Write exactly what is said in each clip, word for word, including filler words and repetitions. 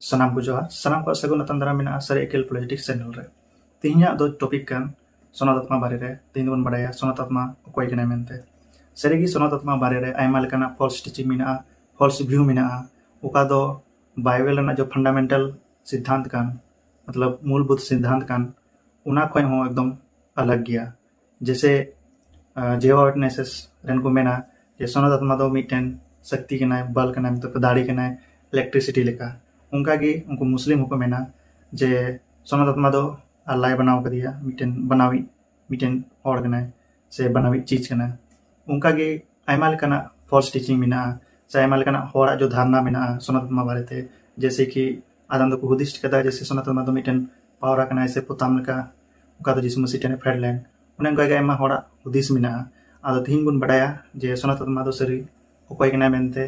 ᱥᱟᱱᱟᱢ ᱠᱚ ᱡᱚᱦᱟᱨ, ᱥᱟᱱᱟᱢ ᱠᱚᱣᱟᱜ ᱥᱟᱹᱜᱩᱱ ᱟᱛᱟᱝ ᱫᱟᱨᱟᱢ ᱢᱮᱱᱟᱜᱼᱟ ᱥᱟᱹᱨᱤ ᱮᱠᱮᱞ ᱯᱚᱞᱤᱴᱤᱠᱥ ᱪᱮᱱᱮᱞ ᱨᱮ᱾ ᱛᱮᱦᱮᱧᱟᱜ ᱫᱚ ᱴᱚᱯᱤᱠ ᱠᱟᱱ ᱥᱚᱱᱟᱛ ᱟᱛᱢᱟ ᱵᱟᱨᱮ ᱨᱮ᱾ ᱛᱮᱦᱮᱧ ᱫᱚᱵᱚᱱ ᱵᱟᱲᱟᱭᱟ ᱥᱚᱱᱟᱛ ᱟᱛᱢᱟ ᱚᱠᱚᱭ ᱠᱟᱱᱟᱭ ᱢᱮᱱᱛᱮ᱾ ᱥᱟᱹᱨᱤᱜᱮ ᱥᱚᱱᱟᱛ ᱟᱛᱢᱟ ᱵᱟᱨᱮ ᱨᱮ ᱟᱭᱢᱟ ᱞᱮᱠᱟᱱᱟᱜ ᱯᱷᱚᱞᱥ ᱴᱤᱪᱤᱝ ᱢᱮᱱᱟᱜᱼᱟ, ᱯᱷᱚᱞᱥ ᱵᱷᱤᱭᱩ ᱢᱮᱱᱟᱜᱼᱟ, ᱚᱠᱟ ᱫᱚ ᱵᱟᱭᱵᱮᱞ ᱨᱮᱱᱟᱜ ᱡᱚ ᱯᱷᱟᱱᱰᱟᱢᱮᱱᱴᱟᱞ ᱥᱤᱫᱽᱫᱷᱟᱱᱛ ᱠᱟᱱ, ᱢᱚᱛᱞᱚᱵ ᱢᱩᱞᱵᱷᱩᱛ ᱥᱤᱫᱽᱫᱷᱟᱱᱛ ᱠᱟᱱ, ᱚᱱᱟ ᱠᱷᱚᱱ ᱦᱚᱸ ᱮᱠᱫᱚᱢ ᱟᱞᱟᱜᱽ ᱜᱮᱭᱟ᱾ ᱡᱮᱥᱮ ᱡᱮᱦᱳᱣᱟ ᱣᱤᱴᱱᱮᱥᱮᱥ ᱨᱮᱱ ᱠᱚ ᱢᱮᱱᱟ ᱡᱮ ᱥᱚᱱᱟᱛ ᱟᱛᱢᱟ ᱫᱚ ᱢᱤᱫᱴᱮᱱ ᱥᱚᱠᱛᱤ ᱠᱟᱱᱟᱭ, ᱵᱚᱞ ᱠᱟᱱᱟᱭ, ᱢᱚᱛᱞᱚᱵ ᱫᱟᱲᱮ ᱠᱟᱱᱟᱭ, ᱤᱞᱮᱠᱴᱨᱤᱥᱤᱴᱤ ᱞᱮᱠᱟ᱾ ᱚᱱᱠᱟᱜᱮ ᱩᱱᱠᱩ ᱢᱩᱥᱞᱤᱢ ᱦᱚᱸᱠᱚ ᱢᱮᱱᱟ ᱡᱮ ᱥᱚᱱᱟᱛ ᱟᱛᱢᱟ ᱫᱚ ᱟᱞᱞᱟᱭ ᱵᱮᱱᱟᱣ ᱠᱟᱫᱮᱭᱟ, ᱢᱤᱫᱴᱮᱱ ᱵᱮᱱᱟᱣᱤᱡ, ᱢᱤᱫᱴᱮᱱ ᱦᱚᱲ ᱠᱟᱱᱟᱭ ᱥᱮ ᱵᱮᱱᱟᱣᱤᱡ ᱪᱤᱡᱽ ᱠᱟᱱᱟ᱾ ᱚᱱᱠᱟᱜᱮ ᱟᱭᱢᱟ ᱞᱮᱠᱟᱱᱟᱜ ᱯᱷᱚᱞᱥ ᱴᱤᱪᱤᱝ ᱢᱮᱱᱟᱜᱼᱟ ᱥᱮ ᱟᱭᱢᱟ ᱞᱮᱠᱟᱱᱟᱜ ᱦᱚᱲᱟᱜ ᱡᱚ ᱫᱷᱟᱨᱱᱟ ᱢᱮᱱᱟᱜᱼᱟ ᱥᱚᱱᱟᱛ ᱟᱛᱢᱟ ᱵᱟᱨᱮᱛᱮ᱾ ᱡᱮᱥᱮ ᱠᱤ ᱟᱫᱚᱢ ᱫᱚᱠᱚ ᱦᱩᱫᱤᱥ ᱠᱟᱫᱟ ᱡᱮ ᱥᱚᱱᱟᱛ ᱟᱛᱢᱟ ᱫᱚ ᱢᱤᱫᱴᱮᱱ ᱯᱟᱣᱨᱟ ᱠᱟᱱᱟᱭ ᱥᱮ ᱯᱚᱛᱟᱢ ᱞᱮᱠᱟ, ᱚᱠᱟ ᱫᱚ ᱡᱤᱥᱩ ᱢᱟᱹᱥᱤ ᱴᱷᱮᱱᱮ ᱯᱷᱮᱰ ᱞᱮᱱ᱾ ᱚᱱᱮ ᱚᱱᱠᱟᱜᱮ ᱟᱭᱢᱟ ᱦᱚᱲᱟᱜ ᱦᱩᱫᱤᱥ ᱢᱮᱱᱟᱜᱼᱟ᱾ ᱟᱫᱚ ᱛᱤᱦᱤᱧ ᱵᱚᱱ ᱵᱟᱲᱟᱭᱟ ᱡᱮ ᱥᱚᱱᱟᱛ ᱟᱛᱢᱟ ᱫᱚ ᱥᱟᱹᱨᱤ ᱚᱠᱚᱭ ᱠᱟᱱᱟᱭ ᱢᱮᱱᱛᱮ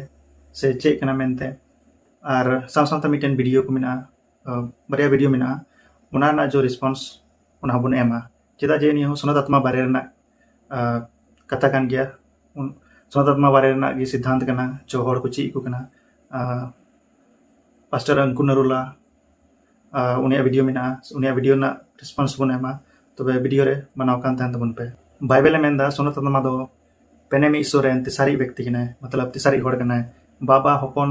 ᱥᱮ ᱪᱮᱫ ᱠᱟᱱᱟ ᱢᱮᱱᱛᱮ, ᱟᱨ ᱥᱟᱶ ᱥᱟᱶᱛᱮ ᱢᱤᱫᱴᱮᱱ ᱵᱷᱤᱰᱤᱭᱳ ᱠᱚ ᱢᱮᱱᱟᱜᱼᱟ, ᱟᱸ, ᱵᱟᱨᱭᱟ ᱵᱷᱤᱰᱤᱭᱳ ᱢᱮᱱᱟᱜᱼᱟ, ᱚᱱᱟ ᱨᱮᱱᱟᱜ ᱡᱚ ᱨᱮᱥᱯᱚᱱᱥ ᱚᱱᱟ ᱦᱚᱸᱵᱚᱱ ᱮᱢᱟ᱾ ᱪᱮᱫᱟᱜ ᱡᱮ ᱱᱤᱭᱟᱹ ᱦᱚᱸ ᱥᱚᱱᱟᱛ ᱟᱛᱢᱟ ᱵᱟᱨᱮ ᱨᱮᱱᱟᱜ, ᱟᱸ, ᱠᱟᱛᱷᱟ ᱠᱟᱱ ᱜᱮᱭᱟ᱾ ᱩᱱ-, ᱥᱚᱱᱟᱛ ᱟᱛᱢᱟ ᱵᱟᱨᱮ ᱨᱮᱱᱟᱜ ᱜᱮ ᱥᱤᱫᱽᱫᱷᱟᱱᱛ ᱠᱟᱱᱟ, ᱡᱚ ᱦᱚᱲ ᱠᱚ ᱪᱮᱫ ᱠᱚ ᱠᱟᱱᱟ᱾ ᱟᱸ, ᱯᱟᱥᱴᱟᱨ ᱟᱝᱠᱩ ᱱᱟᱨᱩᱞᱟ, ᱟᱸ, ᱩᱱᱤᱭᱟᱜ ᱵᱷᱤᱰᱤᱭᱳ ᱢᱮᱱᱟᱜᱼᱟ, ᱩᱱᱤᱭᱟᱜ ᱵᱷᱤᱰᱤᱭᱳ ᱨᱮᱱᱟᱜ ᱨᱮᱥᱯᱚᱱᱥ ᱵᱚᱱ ᱮᱢᱟ᱾ ᱛᱚᱵᱮ ᱵᱷᱤᱰᱤᱭᱳ ᱨᱮ ᱢᱟᱱᱟᱣ ᱠᱟᱱ ᱛᱟᱦᱮᱱ ᱛᱟᱵᱚᱱ ᱯᱮ᱾ ᱵᱟᱭᱵᱮᱞ ᱮ ᱢᱮᱱᱫᱟ ᱥᱚᱱᱟᱛ ᱟᱛᱢᱟ ᱫᱚ ᱯᱮᱱᱮᱢᱤᱡ ᱤᱥᱥᱚᱨ ᱨᱮᱱ ᱛᱮᱥᱟᱨᱤᱡ ᱵᱮᱠᱛᱤ ᱠᱟᱱᱟᱭ, ᱢᱚᱛᱞᱚᱵ ᱛᱮᱥᱟᱨᱤᱡ ᱦᱚᱲ ᱠᱟᱱᱟᱭ, ᱵᱟᱵᱟ ᱦᱚᱯᱚᱱ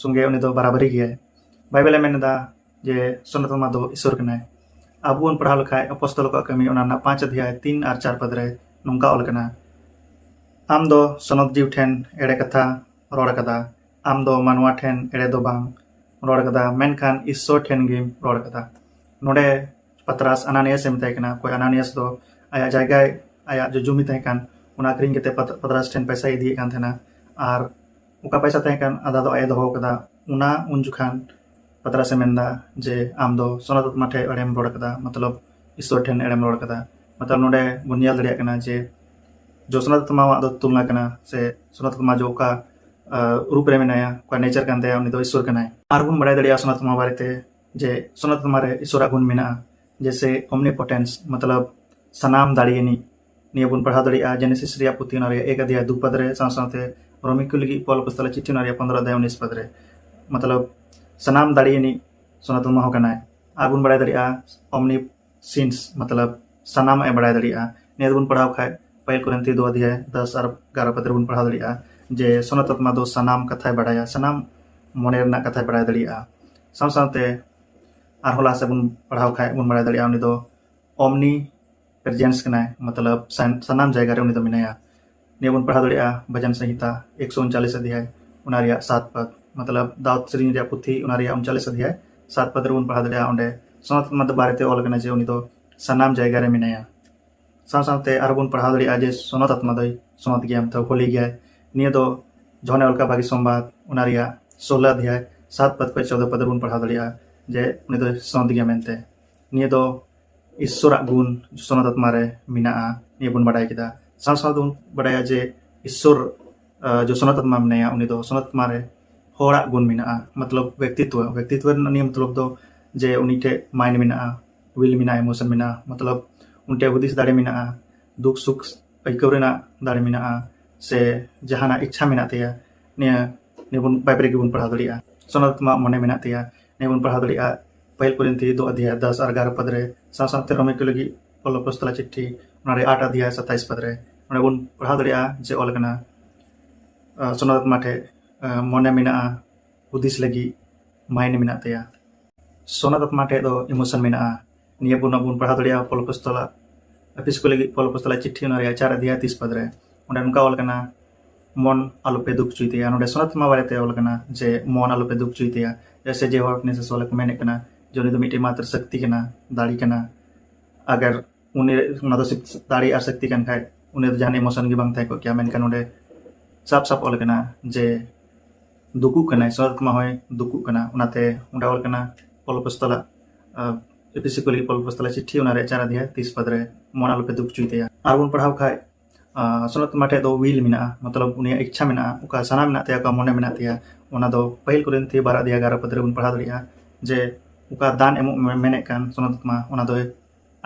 ᱥᱚᱸᱜᱮ ᱩᱱᱤ ᱫᱚ ᱵᱟᱨᱟᱵᱟᱨᱤ ᱜᱮᱭᱟᱭ᱾ ᱵᱟᱭᱵᱮᱞ ᱮ ᱢᱮᱱ ᱮᱫᱟ ᱡᱮ ᱥᱚᱱᱟᱛ ᱟᱛᱢᱟ ᱫᱚ ᱤᱥᱥᱚᱨ ᱠᱟᱱᱟᱭ᱾ ᱟᱵᱚ ᱵᱚᱱ ᱯᱟᱲᱦᱟᱣ ᱞᱮᱠᱷᱟᱡ ᱟᱯᱚᱥᱛᱚᱞ ᱠᱚᱣᱟᱜ ᱠᱟᱹᱢᱤ ᱚᱱᱟ ᱨᱮᱱᱟᱜ ᱯᱟᱸᱪ ᱚᱫᱷᱭᱟᱭ ᱛᱤᱱ ᱟᱨ ᱪᱟᱨ ᱯᱚᱫ ᱨᱮ ᱱᱚᱝᱠᱟ ᱚᱞ ᱠᱟᱱᱟ, ᱟᱢ ᱫᱚ ᱥᱚᱱᱚᱛ ᱡᱤᱣᱤ ᱴᱷᱮᱱ ᱮᱲᱮ ᱠᱟᱛᱷᱟ ᱨᱚᱲ ᱠᱟᱫᱟ, ᱟᱢ ᱫᱚ ᱢᱟᱱᱣᱟ ᱴᱷᱮᱱ ᱮᱲᱮ ᱫᱚ ᱵᱟᱝ ᱨᱚᱲ ᱠᱟᱫᱟ, ᱢᱮᱱᱠᱷᱟᱱ ᱤᱥᱥᱚᱨ ᱴᱷᱮᱱ ᱜᱮᱢ ᱨᱚᱲ ᱠᱟᱫᱟ᱾ ᱱᱚᱰᱮ ᱯᱟᱛᱨᱟᱥ ᱟᱱᱟᱱᱤᱭᱟᱥ ᱮ ᱢᱮᱛᱟᱭ ᱠᱟᱱᱟ, ᱚᱠᱚᱭ ᱟᱱᱟᱱᱤᱭᱟᱥ ᱫᱚ ᱟᱭᱟᱜ ᱡᱟᱭᱜᱟ, ᱟᱭᱟᱜ ᱡᱚ ᱡᱩᱢᱤ ᱛᱟᱦᱮᱸ ᱠᱟᱱ, ᱚᱱᱟ ᱟᱹᱠᱷᱨᱤᱧ ᱠᱟᱛᱮ ᱯᱟᱛ-, ᱯᱟᱛᱨᱟᱥ ᱴᱷᱮᱱ ᱯᱚᱭᱥᱟᱭ ᱤᱫᱤᱭᱮᱫ ᱠᱟᱱ ᱛᱟᱦᱮᱱᱟ, ᱟᱨ ᱚᱠᱟ ᱯᱚᱭᱥᱟ ᱛᱟᱦᱮᱸ ᱠᱟᱱ ᱟᱫᱷᱟ ᱫᱚ ᱟᱡ ᱮ ᱫᱚᱦᱚ ᱠᱟᱫᱟ᱾ ᱚᱱᱟ ᱩᱱ ᱡᱚᱠᱷᱟᱱ ᱯᱟᱛᱨᱟᱥ ᱮ ᱢᱮᱱᱫᱟ ᱡᱮ ᱟᱢ ᱫᱚ ᱥᱚᱱᱟᱛ ᱟᱛᱢᱟ ᱴᱷᱮᱱ ᱮᱲᱮᱢ ᱨᱚᱲ ᱠᱟᱫᱟ, ᱢᱚᱛᱞᱚᱵ ᱤᱥᱥᱚᱨ ᱴᱷᱮᱱ ᱮᱲᱮᱢ ᱨᱚᱲ ᱠᱟᱫᱟ᱾ ᱢᱚᱛᱞᱚᱵ ᱱᱚᱰᱮ ᱵᱚᱱ ᱧᱮᱞ ᱫᱟᱲᱮᱭᱟᱜ ᱠᱟᱱᱟ ᱡᱮ ᱡᱚ ᱥᱚᱱᱟᱛ ᱟᱛᱢᱟᱣᱟᱜ ᱫᱚ ᱛᱩᱞᱱᱟ ᱠᱟᱱᱟ ᱥᱮ ᱥᱚᱱᱟᱛ ᱟᱛᱢᱟ ᱡᱚ ᱚᱠᱟ, ᱟᱸ, ᱨᱩᱯ ᱨᱮ ᱢᱮᱱᱟᱭᱟ, ᱚᱠᱟ ᱱᱮᱪᱟᱨ ᱠᱟᱱ ᱛᱟᱭᱟ, ᱩᱱᱤ ᱫᱚ ᱤᱥᱥᱚᱨ ᱠᱟᱱᱟᱭ᱾ ᱟᱨ ᱵᱚᱱ ᱵᱟᱲᱟᱭ ᱫᱟᱲᱮᱭᱟᱜᱼᱟ ᱥᱚᱱᱟᱛ ᱟᱛᱢᱟ ᱵᱟᱨᱮᱛᱮ ᱡᱮ ᱥᱚᱱᱟᱛ ᱟᱛᱢᱟ ᱨᱮ ᱤᱥᱥᱚᱨᱟᱜ ᱜᱩᱱ ᱢᱮᱱᱟᱜᱼᱟ, ᱡᱮᱭᱥᱮ ᱚᱢᱱᱤᱯᱚᱴᱮᱱᱥ, ᱢᱚᱛᱞᱚᱵ ᱥᱟᱱᱟᱢ ᱫᱟᱲᱮᱭᱟᱱᱤᱡ᱾ ᱱᱤᱭᱟᱹ ᱵᱚᱱ ᱯᱟᱲᱦᱟᱣ ᱫᱟᱲᱮᱭᱟᱜᱼᱟ ᱡᱮᱱᱮᱥᱤᱥ ᱨᱮᱭᱟᱜ ᱯᱩᱛᱷᱤ ᱚᱱᱟ ᱨᱮᱭᱟᱜ ᱮᱠ ᱚᱫᱷᱭᱟᱭ ᱫᱩ ᱯᱚᱫ ᱨᱮ, ᱥᱟᱶ ᱥᱟᱶᱛᱮ ᱨᱳᱢᱤ ᱠᱚ ᱞᱟᱹᱜᱤᱫ ᱯᱚᱞ ᱟᱯᱚᱥᱛᱚᱞᱟᱜ ᱪᱤᱴᱷᱤ ᱚᱱᱟ ᱨᱮᱭᱟᱜ ᱯᱚᱱᱫᱽᱨᱚ ᱚᱫᱷᱭᱟᱭ ᱩᱱᱤᱥ ᱯᱚᱫ ᱨᱮ᱾ ᱢᱚᱛᱞᱚᱵ ᱥᱟᱱᱟᱢ ᱫᱟᱲᱮᱭᱟᱱᱤᱡ ᱥᱚᱱᱟᱛᱚᱱᱢᱟ ᱦᱚᱸ ᱠᱟᱱᱟᱭ᱾ ᱟᱨ ᱵᱚᱱ ᱵᱟᱲᱟᱭ ᱫᱟᱲᱮᱭᱟᱜᱼᱟ ᱚᱢᱱᱤ ᱥᱤᱱᱥ, ᱢᱚᱛᱞᱚᱵ ᱥᱟᱱᱟᱢᱟᱜ ᱮ ᱵᱟᱲᱟᱭ ᱫᱟᱲᱮᱭᱟᱜᱼᱟ᱾ ᱱᱤᱭᱟᱹ ᱫᱚᱵᱚᱱ ᱯᱟᱲᱦᱟᱣ ᱠᱷᱟᱡ ᱯᱟᱹᱦᱤᱞ ᱠᱚᱨᱤᱱᱛᱷᱤ ᱫᱩ ᱚᱫᱷᱭᱟᱭ ᱫᱚᱥ ᱟᱨ ᱮᱜᱟᱨᱚ ᱯᱚᱫ ᱨᱮᱵᱚᱱ ᱯᱟᱲᱦᱟᱣ ᱫᱟᱲᱮᱭᱟᱜᱼᱟ ᱡᱮ ᱥᱚᱱᱟᱛᱚᱱᱢᱟ ᱫᱚ ᱥᱟᱱᱟᱢ ᱠᱟᱛᱷᱟᱭ ᱵᱟᱲᱟᱭᱟ, ᱥᱟᱱᱟᱢ ᱢᱚᱱᱮ ᱨᱮᱱᱟᱜ ᱠᱟᱛᱷᱟᱭ ᱵᱟᱲᱟᱭ ᱫᱟᱲᱮᱭᱟᱜᱼᱟ᱾ ᱥᱟᱶ ᱥᱟᱶᱛᱮ ᱟᱨᱦᱚᱸ ᱞᱟᱦᱟ ᱥᱮᱫ ᱵᱚᱱ ᱯᱟᱲᱦᱟᱣ ᱠᱷᱟᱡ ᱵᱚᱱ ᱵᱟᱲᱟᱭ ᱫᱟᱲᱮᱭᱟᱜᱼᱟ ᱩᱱᱤ ᱫᱚ ᱚᱢᱱᱤ ᱯᱨᱮᱡᱮᱱᱥ ᱠᱟᱱᱟᱭ, ᱢᱚᱛᱞᱚᱵ ᱥᱟᱱᱟᱢ ᱡᱟᱭᱜᱟ ᱨᱮ ᱩᱱᱤ ᱫᱚ ᱢᱮᱱᱟᱭᱟ᱾ ᱱᱤᱭᱟᱹ ᱵᱚᱱ ᱯᱟᱲᱦᱟᱣ ᱫᱟᱲᱮᱭᱟᱜᱼᱟ ᱵᱷᱚᱡᱚᱱ ᱥᱚᱝᱦᱤᱛᱟ ᱮᱠᱥᱚ ᱩᱱᱪᱟᱞᱤᱥ ᱚᱫᱷᱭᱟᱭ, ᱚᱱᱟ ᱨᱮᱭᱟᱜ ᱥᱟᱛ ᱯᱚᱫ, ᱢᱚᱛᱞᱚᱵ ᱫᱟᱣᱩᱫ ᱥᱮᱨᱮᱧ ᱨᱮᱭᱟᱜ ᱯᱩᱛᱷᱤ, ᱚᱱᱟ ᱨᱮᱭᱟᱜ ᱩᱱᱪᱟᱞᱤᱥ ᱚᱫᱷᱭᱟᱭ, ᱥᱟᱛ ᱯᱚᱫ ᱨᱮᱵᱚᱱ ᱯᱟᱲᱦᱟᱣ ᱫᱟᱲᱮᱭᱟᱜᱼᱟ ᱚᱸᱰᱮ ᱥᱚᱱᱟᱛᱚᱱᱢᱟ ᱫᱚ ᱵᱟᱨᱮᱛᱮ ᱚᱞ ᱠᱟᱱᱟ ᱡᱮ ᱩᱱᱤ ᱫᱚ ᱥᱟᱱᱟᱢ ᱡᱟᱭᱜᱟ ᱨᱮ ᱢᱮᱱᱟᱭᱟ᱾ ᱥᱟᱶ ᱥᱟᱶᱛᱮ ᱟᱨᱦᱚᱸ ᱵᱚᱱ ᱯᱟᱲᱦᱟᱣ ᱫᱟᱲᱮᱭᱟᱜᱼᱟ ᱡᱮ ᱥᱚᱱᱚᱛ ᱟᱛᱢᱟ ᱫᱚᱭ ᱥᱚᱱᱚᱛ ᱜᱮᱭᱟ, ᱢᱚᱛᱞᱚᱵ ᱦᱳᱞᱤ ᱜᱮᱭᱟᱭ᱾ ᱱᱤᱭᱟᱹ ᱫᱚ ᱡᱚᱦᱚᱱᱮ ᱚᱞ ᱠᱟᱜ ᱵᱷᱟᱜᱤ ᱥᱚᱢᱵᱟᱫ, ᱚᱱᱟ ᱨᱮᱭᱟᱜ ᱥᱳᱞᱳ ᱚᱫᱷᱭᱟᱭ, ᱥᱟᱛ ᱯᱚᱫ ᱠᱷᱚᱱ ᱪᱳᱫᱚ ᱯᱚᱫ ᱨᱮᱵᱚᱱ ᱯᱟᱲᱦᱟᱣ ᱫᱟᱲᱮᱭᱟᱜᱼᱟ ᱡᱮ ᱩᱱᱤ ᱫᱚᱭ ᱥᱚᱱᱚᱛ ᱜᱮᱭᱟ ᱢᱮᱱᱛᱮ᱾ ᱱᱤᱭᱟᱹ ᱫᱚ ᱤᱥᱥᱚᱨᱟᱜ ᱜᱩᱱ ᱥᱚᱱᱚᱛ ᱟᱛᱢᱟ ᱨᱮ ᱢᱮᱱᱟᱜᱼᱟ, ᱱᱤᱭᱟᱹ ᱵᱚᱱ ᱵᱟᱰᱟᱭ ᱠᱮᱫᱟ᱾ ᱥᱟᱶ ᱥᱟᱶ ᱛᱮᱵᱚᱱ ᱵᱟᱰᱟᱭᱟ ᱡᱮ ᱤᱥᱥᱚᱨ, ᱟᱸ, ᱡᱚ ᱥᱚᱱᱚᱛ ᱟᱛᱢᱟ ᱢᱮᱱᱟᱭᱟ, ᱩᱱᱤ ᱫᱚ ᱥᱚᱱᱚᱛ ᱟᱛᱢᱟ ᱨᱮ ᱦᱚᱲᱟᱜ ᱜᱩᱱ ᱢᱮᱱᱟᱜᱼᱟ, ᱢᱚᱛᱞᱚᱵ ᱵᱮᱠᱛᱤᱛᱣᱚ᱾ ᱵᱮᱠᱛᱤᱛᱣᱚ ᱨᱮᱱᱟᱜ ᱱᱤᱭᱟᱹ ᱢᱚᱛᱞᱚᱵ ᱫᱚ ᱡᱮ ᱩᱱᱤ ᱴᱷᱮᱡ ᱢᱟᱭᱤᱱᱰ ᱢᱮᱱᱟᱜᱼᱟ, ᱩᱭᱤᱞ ᱢᱮᱱᱟᱜᱼᱟ, ᱮᱢᱳᱥᱚᱱ ᱢᱮᱱᱟᱜᱼᱟ, ᱢᱚᱛᱞᱚᱵ ᱩᱱᱤ ᱴᱷᱮᱡ ᱦᱩᱫᱤᱥ ᱫᱟᱲᱮ ᱢᱮᱱᱟᱜᱼᱟ, ᱫᱩᱠ ᱥᱩᱠ ᱟᱹᱭᱠᱟᱹᱣ ᱨᱮᱱᱟᱜ ᱫᱟᱲᱮ ᱢᱮᱱᱟᱜᱼᱟ, ᱥᱮ ᱡᱟᱦᱟᱱᱟᱜ ᱤᱪᱪᱷᱟ ᱢᱮᱱᱟᱜ ᱛᱟᱭᱟ, ᱱᱤᱭᱟᱹ, ᱱᱤᱭᱟᱹ ᱵᱚᱱ ᱵᱟᱭᱵᱮᱞ ᱨᱮᱜᱮ ᱵᱚᱱ ᱯᱟᱲᱦᱟᱣ ᱫᱟᱲᱮᱭᱟᱜᱼᱟ᱾ ᱥᱚᱱᱚᱛ ᱟᱛᱢᱟ ᱢᱚᱱᱮ ᱢᱮᱱᱟᱜ ᱛᱟᱭᱟ, ᱱᱤᱭᱟᱹ ᱵᱚᱱ ᱯᱟᱲᱦᱟᱣ ᱫᱟᱲᱮᱭᱟᱜᱼᱟ ᱯᱟᱹᱦᱤᱞ ᱠᱚᱨᱤᱱᱛᱷᱤ ᱫᱩ ᱚᱫᱷᱭᱟᱭ ᱫᱚᱥ ᱟᱨ ᱮᱜᱟᱨᱚ ᱯᱚᱫ ᱨᱮ᱾ ᱥᱟᱶ ᱥᱟᱶᱛᱮ ᱨᱳᱢᱤ ᱠᱚ ᱞᱟᱹᱜᱤᱫ ᱯᱚᱞ ᱟᱯᱚᱥᱛᱚᱞᱟᱜ ᱪᱤᱴᱷᱤ, ᱚᱱᱟ ᱨᱮ ᱟᱴ ᱚᱫᱷᱭᱟᱭ ᱥᱟᱛᱟᱭᱤᱥ ᱯᱚᱫ ᱨᱮ᱾ ᱚᱸᱰᱮ ᱵᱚᱱ ᱯᱟᱲᱦᱟᱣ ᱫᱟᱲᱮᱭᱟᱜᱼᱟ ᱡᱮ ᱚᱞ ᱠᱟᱱᱟ, ᱟᱸ, ᱥᱚᱱᱚᱛ ᱟᱛᱢᱟ ᱴᱷᱮᱡ, ᱟᱸ, ᱢᱚᱱᱮ ᱢᱮᱱᱟᱜᱼᱟ, ᱦᱩᱫᱤᱥ ᱞᱟᱹᱜᱤᱫ ᱢᱟᱭᱤᱱᱰ ᱢᱮᱱᱟᱜ ᱛᱟᱭᱟ᱾ ᱥᱚᱱᱚᱛ ᱟᱛᱢᱟ ᱴᱷᱮᱡ ᱫᱚ ᱮᱢᱳᱥᱚᱱ ᱢᱮᱱᱟᱜᱼᱟ᱾ ᱱᱤᱭᱟᱹ ᱵᱚᱱ, ᱵᱚᱱ ᱯᱟᱲᱦᱟᱣ ᱫᱟᱲᱮᱭᱟᱜᱼᱟ ᱯᱚᱞ ᱟᱯᱚᱥᱛᱚᱞᱟᱜ, ᱮᱯᱷᱤᱥ ᱠᱚ ᱞᱟᱹᱜᱤᱫ ᱯᱚᱞ ᱟᱯᱚᱥᱛᱚᱞᱟᱜ ᱪᱤᱴᱷᱤ, ᱚᱱᱟ ᱨᱮᱭᱟᱜ ᱪᱟᱨ ᱚᱫᱷᱭᱟᱭ ᱛᱤᱥ ᱯᱚᱫ ᱨᱮ᱾ ᱚᱸᱰᱮ ᱱᱚᱝᱠᱟ ᱚᱞ ᱠᱟᱱᱟ, "ᱢᱚᱱ ᱟᱞᱚᱯᱮ ᱫᱩᱠ ᱦᱚᱪᱚᱭ ᱛᱟᱭᱟ᱾" ᱱᱚᱸᱰᱮ ᱥᱚᱱᱚᱛ ᱟᱛᱢᱟ ᱵᱟᱨᱮᱛᱮ ᱚᱞ ᱠᱟᱱᱟ ᱡᱮ ᱢᱚᱱ ᱟᱞᱚᱯᱮ ᱫᱩᱠ ᱦᱚᱪᱚᱭ ᱛᱟᱭᱟ᱾ ᱡᱮᱭᱥᱮ ᱡᱮᱦᱳᱣᱟ ᱯᱷᱤᱱᱮᱥᱤᱥ ᱚᱞ ᱠᱚ ᱢᱮᱱᱮᱫ ᱠᱟᱱᱟ ᱡᱮ ᱩᱱᱤ ᱫᱚ ᱢᱤᱫᱴᱮᱡ ᱢᱟᱛᱨ ᱥᱚᱠᱛᱤ ᱠᱟᱱᱟ, ᱫᱟᱲᱮ ᱠᱟᱱᱟ᱾ ᱟᱜᱟᱨ ᱩᱱᱤ, ᱚᱱᱟ ᱫᱚ ᱥᱤᱯ-, ᱫᱟᱲᱮ ᱟᱨ ᱥᱚᱠᱛᱤ ᱠᱟᱱ ᱠᱷᱟᱡ, ᱩᱱᱤ ᱫᱚ ᱡᱟᱦᱟᱱ ᱮᱢᱳᱥᱚᱱ ᱜᱮ ᱵᱟᱝ ᱛᱟᱦᱮᱸ ᱠᱚᱜ ᱠᱮᱭᱟ᱾ ᱢᱮᱱᱠᱷᱟᱱ ᱚᱸᱰᱮ ᱥᱟᱯ ᱥᱟᱯ ᱚᱞ ᱠᱟᱱᱟ ᱡᱮ ᱫᱩᱠᱩᱜ ᱠᱟᱱᱟᱭ, ᱥᱚᱱᱚᱛ ᱟᱛᱢᱟ ᱦᱚᱸᱭ ᱫᱩᱠᱩᱜ ᱠᱟᱱᱟ᱾ ᱚᱱᱟᱛᱮ ᱚᱸᱰᱮ ᱚᱞ ᱠᱟᱱᱟ ᱯᱚᱞ ᱟᱯᱚᱥᱛᱚᱞᱟᱜ, ᱟᱸ, ᱮᱯᱷᱤᱥᱤ ᱠᱚ ᱞᱟᱹᱜᱤᱫ ᱯᱚᱞ ᱟᱯᱚᱥᱛᱚᱞᱟᱜ ᱪᱤᱴᱷᱤ, ᱚᱱᱟ ᱨᱮ ᱪᱟᱨ ᱚᱫᱷᱭᱟᱭ ᱛᱤᱥ ᱯᱚᱫ ᱨᱮ, "ᱢᱚᱱ ᱟᱞᱚᱯᱮ ᱫᱩᱠ ᱦᱚᱪᱚᱭ ᱛᱟᱭᱟ᱾" ᱟᱨ ᱵᱚᱱ ᱯᱟᱲᱦᱟᱣ ᱠᱷᱟᱡ, ᱟᱸ, ᱥᱚᱱᱚᱛ ᱟᱛᱢᱟ ᱴᱷᱮᱡ ᱫᱚ ᱩᱭᱤᱞ ᱢᱮᱱᱟᱜᱼᱟ, ᱢᱚᱛᱞᱚᱵ ᱩᱱᱤᱭᱟᱜ ᱤᱪᱪᱷᱟ ᱢᱮᱱᱟᱜᱼᱟ, ᱚᱠᱟ ᱥᱟᱱᱟ ᱢᱮᱱᱟᱜ ᱛᱟᱭᱟ, ᱚᱠᱟ ᱢᱚᱱᱮ ᱢᱮᱱᱟᱜ ᱛᱟᱭᱟ, ᱚᱱᱟ ᱫᱚ ᱯᱟᱹᱦᱤᱞ ᱠᱚᱨᱤᱱᱛᱷᱤ ᱵᱟᱨ ᱚᱫᱷᱭᱟᱭ ᱮᱜᱟᱨᱚ ᱯᱚᱫ ᱨᱮᱵᱚᱱ ᱯᱟᱲᱦᱟᱣ ᱫᱟᱲᱮᱭᱟᱜᱼᱟ ᱡᱮ ᱚᱠᱟ ᱫᱟᱱ ᱮᱢᱚᱜ ᱢᱮ-, ᱢᱮᱱᱮᱫ ᱠᱟᱱ ᱥᱚᱱᱚᱛ ᱟᱛᱢᱟ, ᱚᱱᱟ ᱫᱚᱭ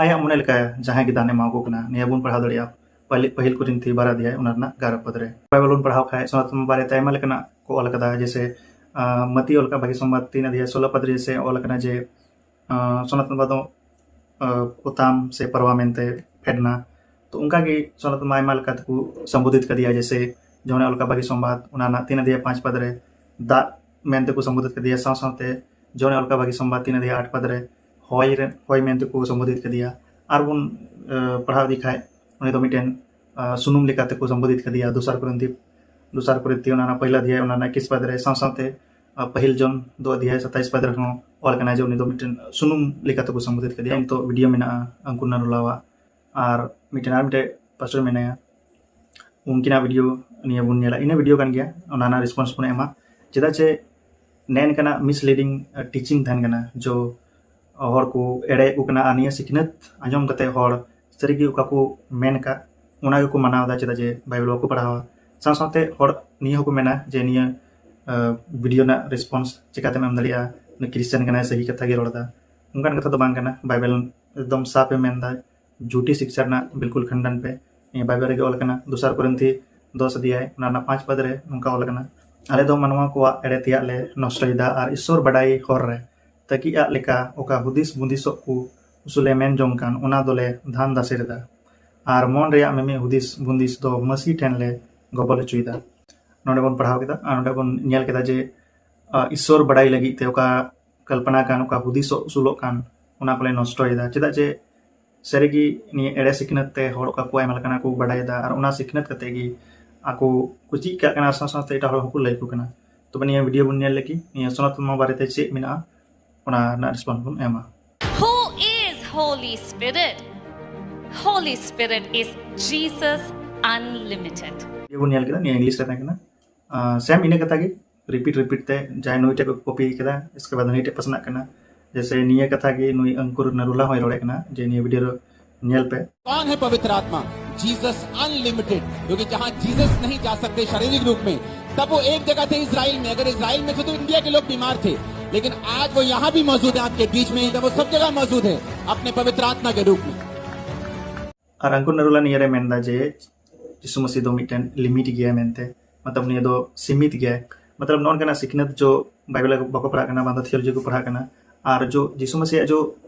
ᱟᱭᱟᱜ ᱢᱚᱱᱮ ᱞᱮᱠᱟ ᱡᱟᱦᱟᱸᱭ ᱜᱮ ᱫᱟᱱ ᱮᱢᱟ ᱠᱚ ᱠᱟᱱᱟ᱾ ᱱᱤᱭᱟᱹ ᱵᱚᱱ ᱯᱟᱲᱦᱟᱣ ᱫᱟᱲᱮᱭᱟᱜᱼᱟ ᱯᱟᱹᱦᱤᱞ, ᱯᱟᱹᱦᱤᱞ ᱠᱚᱨᱤᱱᱛᱷᱤ ᱵᱟᱨ ᱚᱫᱷᱭᱟᱭ, ᱚᱱᱟ ᱨᱮᱱᱟᱜ ᱮᱜᱟᱨᱚ ᱯᱚᱫ ᱨᱮ᱾ ᱵᱟᱭᱵᱮᱞ ᱵᱚᱱ ᱯᱟᱲᱦᱟᱣ ᱠᱷᱟᱡ ᱥᱚᱱᱟᱛᱚᱱ ᱵᱟᱨᱮᱛᱮ ᱟᱭᱢᱟ ᱞᱮᱠᱟᱱᱟᱜ ᱠᱚ ᱚᱞ ᱠᱟᱫᱟ, ᱡᱮᱭᱥᱮ ᱟᱸ, ᱢᱟᱹᱛᱤ ᱚᱞ ᱠᱟᱜ ᱵᱷᱟᱹᱜᱤ ᱥᱚᱢᱵᱟᱫ ᱛᱤᱱ ᱚᱫᱷᱭᱟᱭ ᱥᱳᱞᱳ ᱯᱟᱫ ᱨᱮ ᱥᱮ ᱚᱞ ᱠᱟᱱᱟ ᱡᱮ, ᱟᱸ, ᱥᱚᱱᱟᱛᱚᱱ ᱵᱟᱵᱟ ᱫᱚ, ᱟᱸ, ᱯᱚᱛᱟᱢ ᱥᱮ ᱯᱟᱨᱣᱟ ᱢᱮᱱᱛᱮ ᱯᱷᱮᱰ ᱮᱱᱟ᱾ ᱛᱚ ᱚᱱᱠᱟ ᱜᱮ ᱥᱚᱱᱟᱛᱚᱱ ᱵᱟᱵᱟ ᱟᱭᱢᱟ ᱞᱮᱠᱟ ᱛᱮᱠᱚ ᱥᱚᱢᱵᱳᱫᱷᱤᱛ ᱠᱟᱫᱮᱭᱟ, ᱡᱮᱭᱥᱮ ᱡᱚᱦᱚᱱᱮ ᱚᱞ ᱠᱟᱜ ᱵᱷᱟᱹᱜᱤ ᱥᱚᱢᱵᱟᱫ, ᱚᱱᱟ ᱨᱮᱱᱟᱜ ᱛᱤᱱ ᱚᱫᱷᱭᱟᱭ ᱯᱟᱸᱪ ᱯᱟᱫ ᱨᱮ ᱫᱟᱜ ᱢᱮᱱᱛᱮ ᱠᱚ ᱥᱚᱢᱵᱳᱫᱷᱤᱛ ᱠᱟᱫᱮᱭᱟ᱾ ᱥᱟᱶ ᱥᱟᱶᱛᱮ ᱡᱚᱦᱚᱱᱮ ᱚᱞ ᱠᱟᱜ ᱵᱷᱟᱹᱜᱤ ᱥᱚᱢᱵᱟᱫ ᱛᱤᱱ ᱚᱫᱷᱭᱟᱭ ᱟᱴ ᱯᱟᱫ ᱨᱮ ᱦᱚᱭ ᱨᱮ, ᱦᱚᱭ ᱢᱮᱱᱛᱮ ᱠᱚ ᱥᱚᱢᱵᱳᱫᱷᱤᱛ ᱠᱟᱫᱮᱭᱟ᱾ ᱟᱨ ᱵᱚᱱ, ᱟᱸ, ᱯᱟᱲᱦᱟᱣ ᱤᱫᱤ ᱠᱷᱟᱡ, ᱩᱱᱤ ᱫᱚ ᱢᱤᱫᱴᱮᱱ, ᱟᱸ, ᱥᱩᱱᱩᱢ ᱞᱮᱠᱟ ᱛᱮᱠᱚ ᱥᱚᱢᱵᱳᱫᱷᱤᱛ ᱠᱟᱫᱮᱭᱟ᱾ ᱫᱚᱥᱟᱨ ᱠᱚᱨᱤᱱᱛᱷᱤ, ᱫᱚᱥᱟᱨ ᱠᱚᱨᱤᱱᱛᱷᱤ ᱚᱱᱟ ᱨᱮᱱᱟᱜ ᱯᱚᱭᱞᱟ ᱚᱫᱷᱭᱟᱭ, ᱚᱱᱟ ᱨᱮᱱᱟᱜ ᱮᱠᱤᱥ ᱯᱟᱫ ᱨᱮ᱾ ᱥᱟᱶ ᱥᱟᱶᱛᱮ, ᱟᱸ, ᱯᱟᱹᱦᱤᱞ ᱡᱚᱱ ᱫᱩ ᱚᱫᱷᱭᱟᱭ ᱥᱟᱛᱟᱭᱤᱥ ᱯᱟᱫ ᱨᱮᱦᱚᱸ ᱚᱞ ᱠᱟᱱᱟ ᱡᱮ ᱩᱱᱤ ᱫᱚ ᱢᱤᱫᱴᱮᱱ ᱥᱩᱱᱩᱢ ᱞᱮᱠᱟ ᱛᱮᱠᱚ ᱥᱚᱢᱵᱳᱫᱷᱤᱛ ᱠᱟᱫᱮᱭᱟ᱾ ᱱᱤᱛᱚᱜ ᱵᱷᱤᱰᱤᱭᱳ ᱢᱮᱱᱟᱜᱼᱟ ᱟᱝᱠᱩᱨ ᱱᱟᱨᱩᱞᱟᱣᱟᱜ, ᱟᱨ ᱢᱤᱫᱴᱮᱱ ᱟᱨ ᱢᱤᱫᱴᱮᱱ ᱯᱟᱥᱴᱚᱨ ᱢᱮᱱᱟᱭᱟ, ᱩᱱᱠᱤᱱᱟᱜ ᱵᱷᱤᱰᱤᱭᱳ ᱱᱤᱭᱟᱹ ᱵᱚᱱ ᱧᱮᱞᱟ᱾ ᱤᱱᱟᱹ ᱵᱷᱤᱰᱤᱭᱳ ᱠᱟᱱ ᱜᱮᱭᱟ, ᱚᱱᱟ ᱨᱮᱱᱟᱜ ᱨᱮᱥᱯᱚᱱᱥ ᱵᱚᱱ ᱮᱢᱟ᱾ ᱪᱮᱫᱟᱜ ᱪᱮ ᱱᱮᱜᱼᱮ ᱱᱤᱝᱠᱟᱱᱟᱜ ᱢᱤᱥᱞᱤᱰᱤᱝ ᱴᱤᱪᱤᱝ ᱛᱟᱦᱮᱱ ᱠᱟᱱᱟ, ᱡᱚ ᱦᱚᱲ ᱠᱚ ᱮᱲᱮᱭᱮᱫ ᱠᱚ ᱠᱟᱱᱟ, ᱟᱨ ᱱᱤᱭᱟᱹ ᱥᱤᱠᱷᱱᱟᱹᱛ ᱟᱸᱡᱚᱢ ᱠᱟᱛᱮ ᱦᱚᱲ ᱥᱟᱹᱨᱤᱜᱮ ᱚᱠᱟ ᱠᱚ ᱢᱮᱱ ᱟᱠᱟᱫ, ᱚᱱᱟ ᱜᱮᱠᱚ ᱢᱟᱱᱟᱣ ᱮᱫᱟ, ᱪᱮᱫᱟᱜ ᱡᱮ ᱵᱟᱭᱵᱮᱞ ᱵᱟᱠᱚ ᱯᱟᱲᱦᱟᱣᱟ᱾ ᱥᱟᱶ ᱥᱟᱶᱛᱮ ᱦᱚᱲ ᱱᱤᱭᱟᱹ ᱦᱚᱸᱠᱚ ᱢᱮᱱᱟ ᱡᱮ ᱱᱤᱭᱟᱹ, ᱟᱸ, ᱵᱷᱤᱰᱤᱭᱳ ᱨᱮᱱᱟᱜ ᱨᱮᱥᱯᱚᱱᱥ ᱪᱤᱠᱟᱛᱮᱢ ᱮᱢ ᱫᱟᱲᱮᱭᱟᱜᱼᱟ, ᱩᱱᱤ ᱠᱷᱨᱤᱥᱪᱟᱱ ᱠᱟᱱᱟᱭ, ᱥᱟᱹᱦᱤ ᱠᱟᱛᱷᱟ ᱜᱮ ᱨᱚᱲ ᱮᱫᱟ᱾ ᱚᱱᱠᱟᱱ ᱠᱟᱛᱷᱟ ᱫᱚ ᱵᱟᱝ ᱠᱟᱱᱟ᱾ ᱵᱟᱭᱵᱮᱞ ᱮᱠᱫᱚᱢ ᱥᱟᱯ ᱮ ᱢᱮᱱ ᱮᱫᱟ, ᱡᱷᱩᱴᱤ ᱥᱤᱠᱥᱟ ᱨᱮᱱᱟᱜ ᱵᱤᱞᱠᱩᱞ ᱠᱷᱟᱱᱰᱟᱱ ᱯᱮ᱾ ᱱᱤᱭᱟᱹ ᱵᱟᱭᱵᱮᱞ ᱨᱮᱜᱮ ᱚᱞ ᱟᱠᱟᱱᱟ, ᱫᱚᱥᱟᱨ ᱠᱚᱨᱤᱱᱛᱷᱤ ᱫᱚᱥ ᱚᱫᱷᱭᱟᱭ, ᱚᱱᱟ ᱨᱮᱱᱟᱜ ᱯᱟᱸᱪ ᱯᱟᱫ ᱨᱮ ᱱᱚᱝᱠᱟ ᱚᱞ ᱟᱠᱟᱱᱟ, "ᱟᱞᱮ ᱫᱚ ᱢᱟᱱᱣᱟ ᱠᱚᱣᱟᱜ ᱮᱲᱮ ᱛᱮᱭᱟᱜ ᱞᱮ ᱱᱚᱥᱴᱚᱭᱮᱫᱟ ᱟᱨ ᱤᱥᱥᱚᱨ ᱵᱟᱰᱟᱭ ᱦᱚᱨ ᱨᱮ ᱛᱟᱹᱠᱤᱡ ᱟᱜ ᱞᱮᱠᱟ ᱚᱠᱟ ᱦᱩᱫᱤᱥ ᱵᱩᱸᱫᱤᱥᱚᱜ ᱠᱚ ᱩᱥᱩᱞᱮ ᱢᱮᱱ ᱡᱚᱝ ᱠᱟᱱ, ᱚᱱᱟ ᱫᱚᱞᱮ ᱫᱷᱟᱱ ᱫᱟᱥᱮᱨ ᱮᱫᱟ᱾ ᱟᱨ ᱢᱚᱱ ᱨᱮᱭᱟᱜ ᱢᱤᱢᱤᱫ ᱦᱩᱫᱤᱥ ᱵᱩᱸᱫᱤᱥ ᱫᱚ ᱢᱟᱹᱥᱤ ᱴᱷᱮᱱ ᱞᱮ ᱜᱚᱵᱚᱞ ᱦᱚᱪᱚᱭᱮᱫᱟ᱾" ᱱᱚᱰᱮ ᱵᱚᱱ ᱯᱟᱲᱦᱟᱣ ᱠᱮᱫᱟ ᱟᱨ ᱱᱚᱰᱮ ᱵᱚᱱ ᱧᱮᱞ ᱠᱮᱫᱟ ᱡᱮ, ᱟ, ᱤᱥᱥᱚᱨ ᱵᱟᱰᱟᱭ ᱞᱟᱹᱜᱤᱫ ᱛᱮ ᱚᱠᱟ ᱠᱚᱞᱯᱚᱱᱟ ᱠᱟᱱ, ᱚᱠᱟ ᱦᱩᱫᱤᱥᱚᱜ ᱩᱥᱩᱞᱚᱜ ᱠᱟᱱ, ᱚᱱᱟ ᱠᱚᱞᱮ ᱱᱚᱥᱴᱚᱭᱮᱫᱟ᱾ ᱪᱮᱫᱟᱜ ᱡᱮ ᱥᱟᱹᱨᱤᱜᱮ ᱱᱤᱭᱟᱹ ᱮᱲᱮ ᱥᱤᱠᱷᱱᱟᱹᱛ ᱛᱮ ᱦᱚᱲ ᱚᱠᱟ ᱠᱚ ᱟᱭᱢᱟ ᱞᱮᱠᱟᱱᱟᱜ ᱠᱚ ᱵᱟᱰᱟᱭᱮᱫᱟ, ᱟᱨ ᱚᱱᱟ ᱥᱤᱠᱷᱱᱟᱹᱛ ᱠᱟᱛᱮ ᱜᱮ ᱟᱠᱚ ᱠᱚ ᱪᱮᱫ ᱠᱟᱜ ᱠᱟᱱᱟ, ᱟᱨ ᱥᱟᱶ ᱥᱟᱶᱛᱮ ᱮᱴᱟᱜ ᱦᱚᱲ ᱦᱚᱸᱠᱚ ᱞᱟᱹᱭ ᱟᱠᱚ ᱠᱟᱱᱟ᱾ ᱛᱚᱵᱮ ᱱᱤᱭᱟᱹ ᱵᱷᱤᱰᱤᱭᱳ ᱵᱚᱱ ᱧᱮᱞ ᱞᱮᱜᱮ, ᱱᱤᱭᱟᱹ ᱥᱚᱱᱟᱛᱚᱱ ᱫᱷᱚᱨᱢᱚ ᱵᱟᱨᱮᱛᱮ ᱪᱮᱫ ᱢᱮᱱᱟᱜᱼᱟ, ᱚᱱᱟ ᱨᱮᱱᱟᱜ ᱨᱮᱥᱯᱚᱱᱥ ᱵᱚᱱ ᱮᱢᱟ᱾ Who is Holy Spirit? Holy Spirit is Jesus Unlimited. Video ᱵᱚᱱ ᱧᱮᱞ ᱠᱮᱫᱟ, ᱱᱤᱭᱟᱹ ᱤᱝᱞᱤᱥ ᱨᱮ ᱛᱟᱦᱮᱸ ᱠᱟᱱᱟ᱾ ᱟᱸ, ᱥᱮᱢ ᱤᱱᱟᱹ ᱠᱟᱛᱷᱟ ᱜᱮ, ᱨᱤᱯᱤᱴ ᱨᱤᱯᱤᱴ ᱛᱮ, ᱡᱟᱦᱟᱸᱭ ᱱᱩᱭ ᱴᱷᱮᱡ ᱠᱚ ᱠᱚᱯᱤ ᱠᱮᱫᱟ, ᱤᱥᱠᱮ ᱵᱟᱫ ᱱᱩᱭ ᱴᱷᱮᱡ ᱯᱟᱥᱱᱟᱜ ᱠᱟᱱᱟ᱾ ᱡᱮᱭᱥᱮ ᱱᱤᱭᱟᱹ ᱠᱟᱛᱷᱟ ᱜᱮ ᱱᱩᱭ ᱟᱝᱠᱩᱨ ᱱᱟᱨᱩᱞᱟ ᱦᱚᱸᱭ ᱨᱚᱲᱮᱫ ᱠᱟᱱᱟ, ᱡᱮ ᱱᱤᱭᱟᱹ ᱵᱷᱤᱰᱤᱭᱳ ᱨᱮ ᱧᱮᱞ ᱯᱮ᱾ कौन है पवित्र आत्मा? Jesus unlimited. क्योंकि जहां जीसस नहीं जा सकते शारीरिक रूप में, तब वो एक जगह थे, इजराइल में। अगर इजराइल में थे तो इंडिया के लोग बीमार थे, लेकिन आज वो यहां भी मौजूद है आपके बीच में, तो वो सब जगह मौजूद है अपने पवित्र आत्मा के रूप में। ᱟᱨ ᱟᱝᱠᱩᱨ ᱱᱟᱨᱩᱞᱟ ᱱᱤᱭᱟᱹ ᱨᱮ ᱢᱮᱱᱫᱟ ᱡᱮ ᱡᱤᱥᱩ ᱢᱟᱹᱥᱤ ᱫᱚ ᱢᱤᱫᱴᱮᱱ ᱞᱤᱢᱤᱴ ᱜᱮᱭᱟᱭ ᱢᱮᱱᱛᱮ, ᱢᱚᱛᱞᱚᱵ ᱱᱤᱭᱟᱹ ᱫᱚ ᱥᱤᱢᱤᱛ ᱜᱮᱭᱟᱭ᱾ मतलब ᱱᱚᱜᱼᱚ ᱱᱚᱝᱠᱟᱱᱟᱜ ᱥᱤᱠᱷᱱᱟᱹᱛ ᱡᱚ ᱵᱟᱭᱵᱮᱞ ᱵᱟᱠᱚ ᱯᱟᱲᱦᱟᱜ ᱠᱟᱱᱟ, ᱵᱟᱝ ᱫᱚ ᱛᱷᱤᱭᱳᱞᱚᱡᱤ ᱠᱚ ᱯᱟᱲᱦᱟᱜ ᱠᱟᱱᱟ, ᱟᱨ ᱡᱚ ᱡᱤᱥᱩ ᱢᱟᱥᱤᱭᱟᱜ ᱡᱚ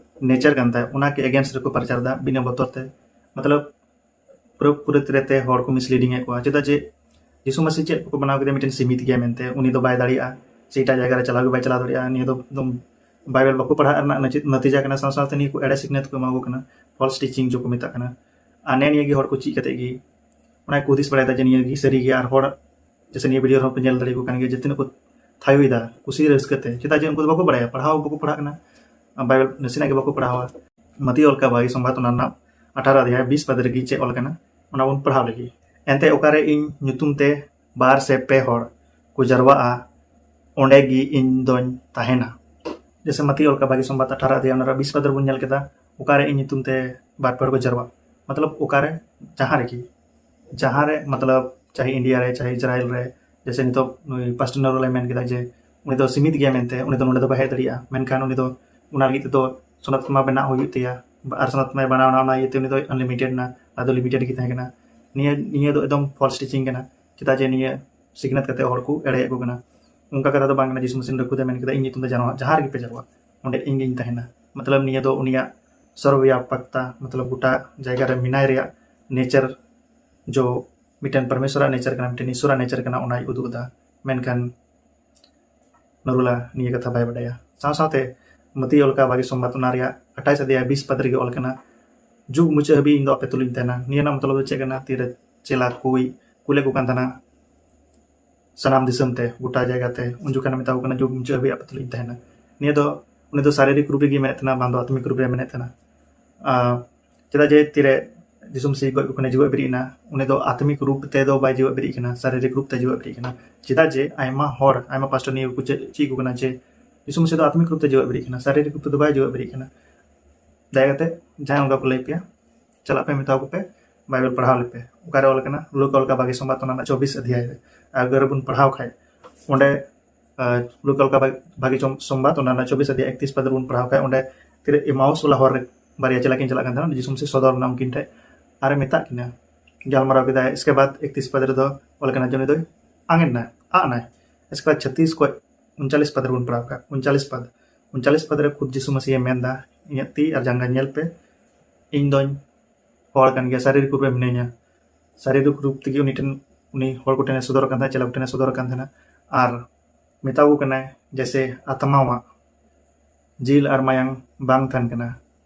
ᱱᱮᱪᱟᱨ ᱠᱟᱱ ᱛᱟᱭ ᱚᱱᱟ ᱠᱮ ᱮᱜᱮᱱᱥᱴ ᱨᱮᱠᱚ ᱯᱨᱚᱪᱟᱨ ᱮᱫᱟ ᱵᱤᱱᱟᱹ ᱵᱚᱛᱚᱨ ᱛᱮ᱾ ᱢᱚᱛᱞᱚᱵ ᱯᱩᱨᱟᱹ ᱯᱩᱨᱟᱹ ᱛᱮᱨᱮ ᱛᱮ ᱦᱚᱲ ᱠᱚ ᱢᱤᱥᱞᱤᱰᱤᱝ ᱮᱫ ᱠᱚᱣᱟ᱾ ᱪᱮᱫᱟᱜ ᱡᱮ ᱡᱤᱥᱩ ᱢᱟᱥᱤ ᱪᱮᱫ ᱠᱚ ᱵᱮᱱᱟᱣ ᱠᱮᱫᱮᱭᱟ, ᱢᱤᱫᱴᱮᱱ ᱥᱤᱢᱤᱛ ᱜᱮᱭᱟ ᱢᱮᱱᱛᱮ, ᱩᱱᱤ ᱫᱚ ᱵᱟᱭ ᱫᱟᱲᱮᱭᱟᱜᱼᱟ, ᱥᱮ ᱮᱴᱟᱜ ᱡᱟᱭᱜᱟ ᱨᱮ ᱪᱟᱞᱟᱣ ᱜᱮ ᱵᱟᱭ ᱪᱟᱞᱟᱣ ᱫᱟᱲᱮᱭᱟᱜᱼᱟ᱾ ᱱᱤᱭᱟᱹ ᱫᱚ ᱮᱠᱫᱚᱢ ᱵᱟᱭᱵᱮᱞ ᱵᱟᱠᱚ ᱯᱟᱲᱦᱟᱜ ᱨᱮᱱᱟᱜ ᱱᱟᱪᱤ- ᱱᱟᱛᱤᱡᱟ ᱠᱟᱱᱟ᱾ ᱥᱟᱶ ᱥᱟᱶᱛᱮ ᱱᱤᱭᱟᱹ ᱠᱚ ᱮᱲᱮ ᱥᱤᱠᱷᱱᱟᱹᱛ ᱠᱚ ᱮᱢᱟ ᱠᱚ ᱠᱟᱱᱟ, ᱯᱷᱚᱞᱥ ᱴᱤᱪᱤᱝ ᱡᱚ ᱠᱚ ᱢᱮᱛᱟᱜ ᱠᱟᱱᱟ᱾ ᱟᱨ ᱱᱮ ᱱᱤᱭᱟᱹ ᱜᱮ ᱦᱚᱲ ᱠᱚ ᱪᱮᱫ ᱠᱟᱛᱮ ᱜᱮ ᱚᱱᱟ ᱠᱚ ᱦᱩᱫᱤᱥ ᱵᱟᱲᱟᱭᱮᱫᱟ ᱡᱮ ᱱᱤᱭᱟᱹ ᱜᱮ ᱥᱟᱹᱨᱤ ᱜᱮᱭᱟ᱾ ᱟᱨ ᱦᱚᱲ ᱡᱮᱥᱮ ᱱᱤᱭᱟᱹ ᱵᱷᱤᱰᱤᱭᱳ ᱨᱮᱦᱚᱸ ᱯᱮ ᱧᱮᱞ ᱫᱟᱲᱮ ᱟᱠᱚ ᱠᱟᱱ ᱜᱮᱭᱟ ᱡᱮ ᱛᱤᱱᱟᱹᱜ ᱠᱚ ᱛᱷᱟᱭᱚᱭᱮᱫᱟ ᱠᱩᱥᱤ ᱨᱟᱹᱥᱠᱟᱹ ᱛᱮ᱾ ᱪᱮᱫᱟᱜ ᱡᱮ ᱩᱱᱠᱩ ᱫᱚ ᱵᱟᱠᱚ ᱵᱟᱲᱟᱭᱟ, ᱯᱟᱲᱦᱟᱣ ᱵᱟᱠᱚ ᱯᱟᱲᱦᱟᱜ ᱠᱟᱱᱟ, ᱵᱟᱭᱵᱮᱞ ᱱᱟᱥᱮᱱᱟᱜ ᱜᱮ ᱵᱟᱠᱚ ᱯᱟᱲᱦᱟᱣᱟ᱾ ᱢᱟᱛᱤ ᱚᱞ ᱠᱟᱜ ᱵᱷᱟᱹᱜᱤ ᱥᱚᱢᱵᱟᱫ ᱚᱱᱟ ᱨᱮᱱᱟᱜ ᱟᱴᱷᱟᱨᱚ ᱚᱫᱷᱭᱟᱭ ᱵᱤᱥ ᱯᱟᱫ ᱨᱮᱜᱮ ᱪᱮᱫ ᱚᱞ ᱠᱟᱱᱟ ᱚᱱᱟ ᱵᱚᱱ ᱯᱟᱲᱦᱟᱣ ᱞᱮᱜᱮ᱾ ᱮᱱᱛᱮ ᱚᱠᱟᱨᱮ ᱤᱧ ᱧᱩᱛᱩᱢ ᱛᱮ ᱵᱟᱨ ᱥᱮ ᱯᱮ ᱦᱚᱲ ᱠᱚ ᱡᱟᱨᱣᱟᱜᱼᱟ, ᱚᱸᱰᱮ ᱜᱮ ᱤᱧ ᱫᱚᱧ ᱛᱟᱦᱮᱱᱟ᱾ ᱡᱮᱥᱮ ᱢᱟᱛᱤ ᱚᱞ ᱠᱟᱜ ᱵᱷᱟᱹᱜᱤ ᱥᱚᱢᱵᱟᱫ ᱟᱴᱷᱟᱨᱚ ᱚᱫᱷᱭᱟᱭ ᱚᱱᱟ ᱨᱮ ᱵᱤᱥ ᱯᱟᱫ ᱨᱮᱵᱚᱱ ᱧᱮᱞ ᱠᱮᱫᱟ, ᱚᱠᱟᱨᱮ ᱤᱧ ᱧᱩᱛᱩᱢ ᱛᱮ ᱵᱟᱨ ᱯᱮ ᱦᱚᱲ ᱠᱚ ᱡᱟᱨᱣᱟᱜ, ᱢᱚᱛᱞᱚᱵ ᱚᱠᱟᱨᱮ, ᱡᱟᱦᱟᱸ ᱨᱮᱜᱮ, ᱡᱟᱦᱟᱸ ᱨᱮ, ᱢᱚᱛᱞᱚᱵ ᱪᱟᱦᱮ ᱤᱱᱰᱤᱭᱟ ᱨᱮ, ᱪᱟᱦᱮ ᱤᱥᱨᱟᱭᱮᱞ ᱨᱮ, ᱡᱮᱥᱮ ᱱᱤᱛᱚᱜ ᱱᱩᱭ ᱯᱟᱥᱴᱚᱨ ᱱᱚᱨᱩᱞᱟᱭ ᱢᱮᱱ ᱠᱮᱫᱟ ᱡᱮ ᱩᱱᱤ ᱫᱚ ᱥᱤᱢᱤᱛ ᱜᱮᱭᱟ ᱢᱮᱱᱛᱮ, ᱩᱱᱤ ᱫᱚ ᱱᱚᱰᱮ ᱫᱚ ᱵᱟᱭ ᱦᱮᱡ ᱫᱟᱲᱮᱭᱟᱜᱼᱟ᱾ ᱢᱮᱱᱠᱷᱟᱱ ᱩᱱᱤ ᱫᱚ ᱚᱱᱟ ᱞᱟᱹᱜᱤᱫ ᱛᱮᱫᱚ ᱥᱚᱱᱚᱛ ᱢᱟ ᱵᱮᱱᱟᱣ ᱦᱩᱭᱩᱜ ᱛᱟᱭᱟ, ᱟᱨ ᱥᱚᱱᱚᱛ ᱢᱟᱭ ᱵᱮᱱᱟᱣ ᱮᱱᱟ, ᱚᱱᱟ ᱤᱭᱟᱹᱛᱮ ᱩᱱᱤ ᱫᱚ ᱟᱱᱞᱤᱢᱤᱴᱮᱰ ᱮᱱᱟ, ᱟᱫᱚ ᱞᱤᱢᱤᱴᱮᱰ ᱜᱮ ᱛᱟᱦᱮᱸ ᱠᱟᱱᱟ᱾ ᱱᱤᱭᱟᱹ ᱱᱤᱭᱟᱹ ᱫᱚ ᱮᱠᱫᱚᱢ ᱯᱷᱚᱞᱥ ᱴᱤᱪᱤᱝ ᱠᱟᱱᱟ᱾ ᱪᱮᱫᱟᱜ ᱡᱮ ᱱᱤᱭᱟᱹ ᱥᱤᱠᱷᱱᱟᱹᱛ ᱠᱟᱛᱮ ᱦᱚᱲ ᱠᱚ ᱮᱲᱮᱭᱮᱫ ᱠᱚ ᱠᱟᱱᱟ᱾ ᱚᱱᱠᱟ ᱠᱟᱛᱷᱟ ᱫᱚ ᱵᱟᱝ ᱠᱟᱱᱟ᱾ ᱡᱤᱥᱩ ᱢᱟᱥᱤ ᱱᱚᱰᱮ ᱠᱷᱩᱫᱮ ᱢᱮᱱ ᱠᱮᱫᱟ, "ᱤᱧ ᱧᱩᱛᱩᱢ ᱛᱮ ᱡᱟᱱᱣᱟᱨ ᱡᱟᱦᱟᱸ ᱨᱮᱜᱮ ᱯᱮ ᱡᱟᱨᱣᱟᱜ, ᱚᱸᱰᱮ ᱤᱧ ᱜᱤᱧ ᱛᱟᱦᱮᱱᱟ᱾" ᱢᱚᱛᱞᱚᱵ ᱱᱤᱭᱟᱹ ᱫᱚ ᱩᱱᱤᱭᱟᱜ ᱥᱚᱨᱵᱚᱵᱭᱟᱯᱟᱠᱛᱟ, ᱢᱚᱛᱞᱚᱵ ᱜᱚᱴᱟ ᱡᱟᱭᱜᱟ ᱨᱮ ᱢᱮᱱᱟᱭ ᱨᱮᱭᱟᱜ ᱱᱮᱪᱟᱨ, ᱡᱚ ᱢᱤᱫᱴᱮᱱ ᱯᱚᱨᱢᱮᱥᱣᱚᱨᱟᱜ ᱱᱮᱪᱟᱨ ᱠᱟᱱᱟ, ᱢᱤᱫᱴᱮᱱ ᱤᱥᱣᱚᱨᱟᱜ ᱱᱮᱪᱟᱨ ᱠᱟᱱᱟ, ᱚᱱᱟᱭ ᱩᱫᱩᱜ ᱮᱫᱟ᱾ ᱢᱮᱱᱠᱷᱟᱱ ᱱᱚᱨᱩᱞᱟ ᱱᱤᱭᱟᱹ ᱠᱟᱛᱷᱟ ᱵᱟᱭ ᱵᱟᱰᱟᱭᱟ᱾ ᱥᱟᱶ ᱥᱟᱶᱛᱮ ᱢᱟᱛᱤ ᱚᱞ ᱠᱟᱜ ᱵᱷᱟᱹᱜᱤ ᱥᱚᱢᱵᱟᱫ ᱚᱱᱟ ᱨᱮᱭᱟᱜ ᱟᱴᱷᱟᱥ ᱚᱫᱷᱭᱟᱭ ᱵᱤᱥ ᱯᱟᱫ ᱨᱮᱜᱮ ᱚᱞ ᱠᱟᱱᱟ, "ᱡᱩᱜᱽ ᱢᱩᱪᱟᱹᱫ ᱦᱟᱹᱵᱤᱡ ᱤᱧ ᱫᱚ ᱟᱯᱮ ᱛᱩᱞᱩᱧ ᱛᱟᱦᱮᱱᱟ᱾" ᱱᱤᱭᱟᱹ ᱨᱮᱱᱟᱜ ᱢᱚᱛᱞᱚᱵ ᱫᱚ ᱪᱮᱫ ᱠᱟᱱᱟ? ᱛᱤᱨᱮ ᱪᱮᱞᱟ ᱠᱚᱭ ᱠᱩᱞᱮᱫ ᱠᱚ ᱠᱟᱱ ᱛᱟᱦᱮᱱᱟ ᱥᱟᱱᱟᱢ ᱫᱤᱥᱚᱢ ᱛᱮ, ᱜᱚᱴᱟ ᱡᱟᱭᱜᱟ ᱛᱮ, ᱩᱱ ᱡᱚᱠᱷᱚᱱ ᱢᱮᱛᱟ ᱠᱚ ᱠᱟᱱᱟ, "ᱡᱩᱜᱽ ᱢᱩᱪᱟᱹᱫ ᱦᱟᱹᱵᱤᱡ ᱟᱯᱮ ᱛᱩᱞᱩᱧ ᱛᱟᱦᱮᱱᱟ᱾" ᱱᱤᱭᱟᱹ ᱫᱚ ᱩᱱᱤ ᱫᱚ ᱥᱟᱨᱤᱨᱤᱠ ᱨᱩᱯ ᱨᱮᱜᱮ ᱢᱮᱱᱮᱫ ᱛᱟᱦᱮᱱᱟ, ᱵᱟᱝ ᱫᱚ ᱟᱛᱢᱤᱠ ᱨᱩᱯ ᱨᱮ ᱢᱮᱱᱮᱫ ᱛᱟᱦᱮᱱᱟ᱾ ᱟᱨ ᱪᱮᱫᱟᱜ ᱡᱮ ᱛᱤᱨᱮ ᱡᱤᱥᱩ ᱢᱟᱥᱤ ᱜᱚᱡ ᱠᱚ ᱠᱟᱱᱟ, ᱡᱤᱣᱮᱫ ᱵᱮᱨᱮᱫ ᱮᱱᱟ, ᱩᱱᱤ ᱫᱚ ᱟᱛᱢᱤᱠ ᱨᱩᱯ ᱛᱮᱫᱚ ᱵᱟᱭ ᱡᱤᱣᱮᱫ ᱵᱮᱨᱮᱫ ᱠᱟᱱᱟ, ᱥᱟᱨᱤᱨᱤᱠ ᱨᱩᱯ ᱛᱮ ᱡᱤᱣᱮᱫ ᱵᱮᱨᱮᱫ ᱠᱟᱱᱟ᱾ ᱪᱮᱫᱟᱜ ᱡᱮ ᱟᱭᱢᱟ ᱦᱚᱲ, ᱟᱭᱢᱟ ᱯᱟᱥᱴᱚᱨ ᱱᱤᱭᱟᱹ ᱠᱚ ᱪᱮᱫ ᱪᱮᱫ ᱠᱚ ᱠᱟᱱᱟ ᱡᱮ ᱡᱤᱥᱩ ᱢᱟᱥᱤ ᱫᱚ ᱟᱛᱢᱤᱠ ᱨᱩᱯ ᱛᱮ ᱡᱤᱣᱮᱫ ᱵᱮᱨᱮᱫ ᱠᱟᱱᱟ, ᱥᱟᱨᱤᱨᱤᱠ ᱨᱩᱯ ᱛᱮᱫᱚ ᱵᱟᱭ ᱡᱤᱣᱮᱫ ᱵᱮᱨᱮᱫ ᱠᱟᱱᱟ᱾ ᱫᱟᱭᱟ ᱠᱟᱛᱮ ᱡᱟᱦᱟᱸᱭ ᱚᱱᱠᱟ ᱠᱚ ᱞᱟᱹᱭ ᱯᱮᱭᱟ, ᱪᱟᱞᱟᱜ ᱯᱮ ᱢᱮᱛᱟ ᱠᱚ ᱯᱮ ᱵᱟᱭᱵᱮᱞ ᱯᱟᱲᱦᱟᱣ ᱞᱮᱯᱮ᱾ ᱚᱠᱟᱨᱮ ᱚᱞ ᱠᱟᱱᱟ? ᱞᱩᱠᱟ ᱚᱞ ᱠᱟᱜ ᱵᱷᱟᱹᱜᱤ ᱥᱚᱢᱵᱟᱫ ᱚᱱᱟ ᱨᱮᱱᱟᱜ ᱪᱚᱵᱵᱤᱥ ᱚᱫᱷᱭᱟᱭ ᱨᱮ᱾ ᱟᱨ ᱟᱜᱟᱨ ᱵᱚᱱ ᱯᱟᱲᱦᱟᱣ ᱠᱷᱟᱡ ᱚᱸᱰᱮ, ᱟᱨ ᱞᱩᱠᱟ ᱚᱞ ᱠᱟᱜ ᱵᱷᱟᱹᱜᱤ ᱪᱚᱢ- ᱥᱚᱢᱵᱟᱫ ᱚᱱᱟ ᱨᱮᱱᱟᱜ ᱪᱚᱵᱵᱤᱥ ᱚᱫᱷᱭᱟᱭ ᱮᱠᱛᱨᱤᱥ ᱯᱟᱫ ᱨᱮᱵᱚᱱ ᱯᱟᱲᱦᱟᱣ ᱠᱷᱟᱡ ᱚᱸᱰᱮ ᱛᱤᱨᱮ ᱮᱢᱟᱩᱥ ᱵᱟᱞᱟ ᱦᱚᱨ ᱨᱮ ᱵᱟᱨᱭᱟ ᱪᱮᱞᱟ ᱠᱤᱱ ᱪᱟᱞᱟᱜ ᱠᱟᱱ ᱛᱟᱦᱮᱱᱟ, ᱡᱤᱥᱩ ᱢᱟᱥᱤ ᱥᱚᱫᱚᱨ ᱞᱮᱱᱟ ᱩᱱᱠᱤᱱ ᱴᱷᱮᱡ ᱟᱨᱮ ᱢᱮᱛᱟᱜ ᱠᱤᱱᱟ, ᱜᱟᱞᱢᱟᱨᱟᱣ ᱠᱮᱫᱟᱭ᱾ ᱤᱥᱠᱮ ᱵᱟᱫ ᱮᱠᱛᱨᱤᱥ ᱯᱟᱫ ᱨᱮᱫᱚ ᱚᱞ ᱠᱟᱱᱟ ᱡᱮ ᱩᱱᱤ ᱫᱚᱭ ᱟᱝ ᱮᱱᱟ, ᱟᱜ ᱱᱟᱭ᱾ ᱤᱥᱠᱮ ᱵᱟᱫ ᱪᱷᱟᱛᱤᱥ ᱠᱷᱚᱡ ᱩᱱᱪᱟᱞᱤᱥ ᱯᱟᱫ ᱨᱮᱵᱚᱱ ᱯᱟᱲᱦᱟᱣ ᱠᱟᱜ, ᱩᱱᱪᱟᱞᱤᱥ ᱯᱟᱫ᱾ ᱩᱱᱪᱟᱞᱤᱥ ᱯᱟᱫ ᱨᱮ ᱠᱷᱩᱫ ᱡᱤᱥᱩ ᱢᱟᱥᱤᱦ ᱮ ᱢᱮᱱᱫᱟ, "ᱤᱧᱟᱹᱜ ᱛᱤ ᱟᱨ ᱡᱟᱸᱜᱟ ᱧᱮᱞ ᱯᱮ, ᱤᱧ ᱫᱚᱧ ᱦᱚᱲ ᱠᱟᱱ ᱜᱮᱭᱟ, ᱥᱟᱨᱤᱨᱤᱠ ᱨᱩᱯ ᱨᱮ ᱢᱤᱱᱟᱹᱧᱟ᱾" ᱥᱟᱨᱤᱨᱤᱠ ᱨᱩᱯ ᱛᱮᱜᱮ ᱩᱱᱤ ᱴᱷᱮᱱ, ᱩᱱᱤ ᱦᱚᱲ ᱠᱚᱴᱷᱮᱱᱮ ᱥᱚᱫᱚᱨ ᱠᱟᱱ ᱛᱟᱦᱮᱸᱱᱟ, ᱪᱮᱞᱟ ᱠᱚᱴᱷᱮᱱᱮ ᱥᱚᱫᱚᱨ ᱠᱟᱱ ᱛᱟᱦᱮᱸᱱᱟ᱾ ᱟᱨ ᱢᱮᱛᱟ ᱠᱚ ᱠᱟᱱᱟᱭ, ᱡᱮᱭᱥᱮ ᱟᱛᱢᱟᱣᱟᱜ ᱡᱤᱞ ᱟᱨ ᱢᱟᱭᱟᱝ ᱵᱟᱝ ᱛᱟᱦᱮᱱ ᱠᱟᱱᱟ,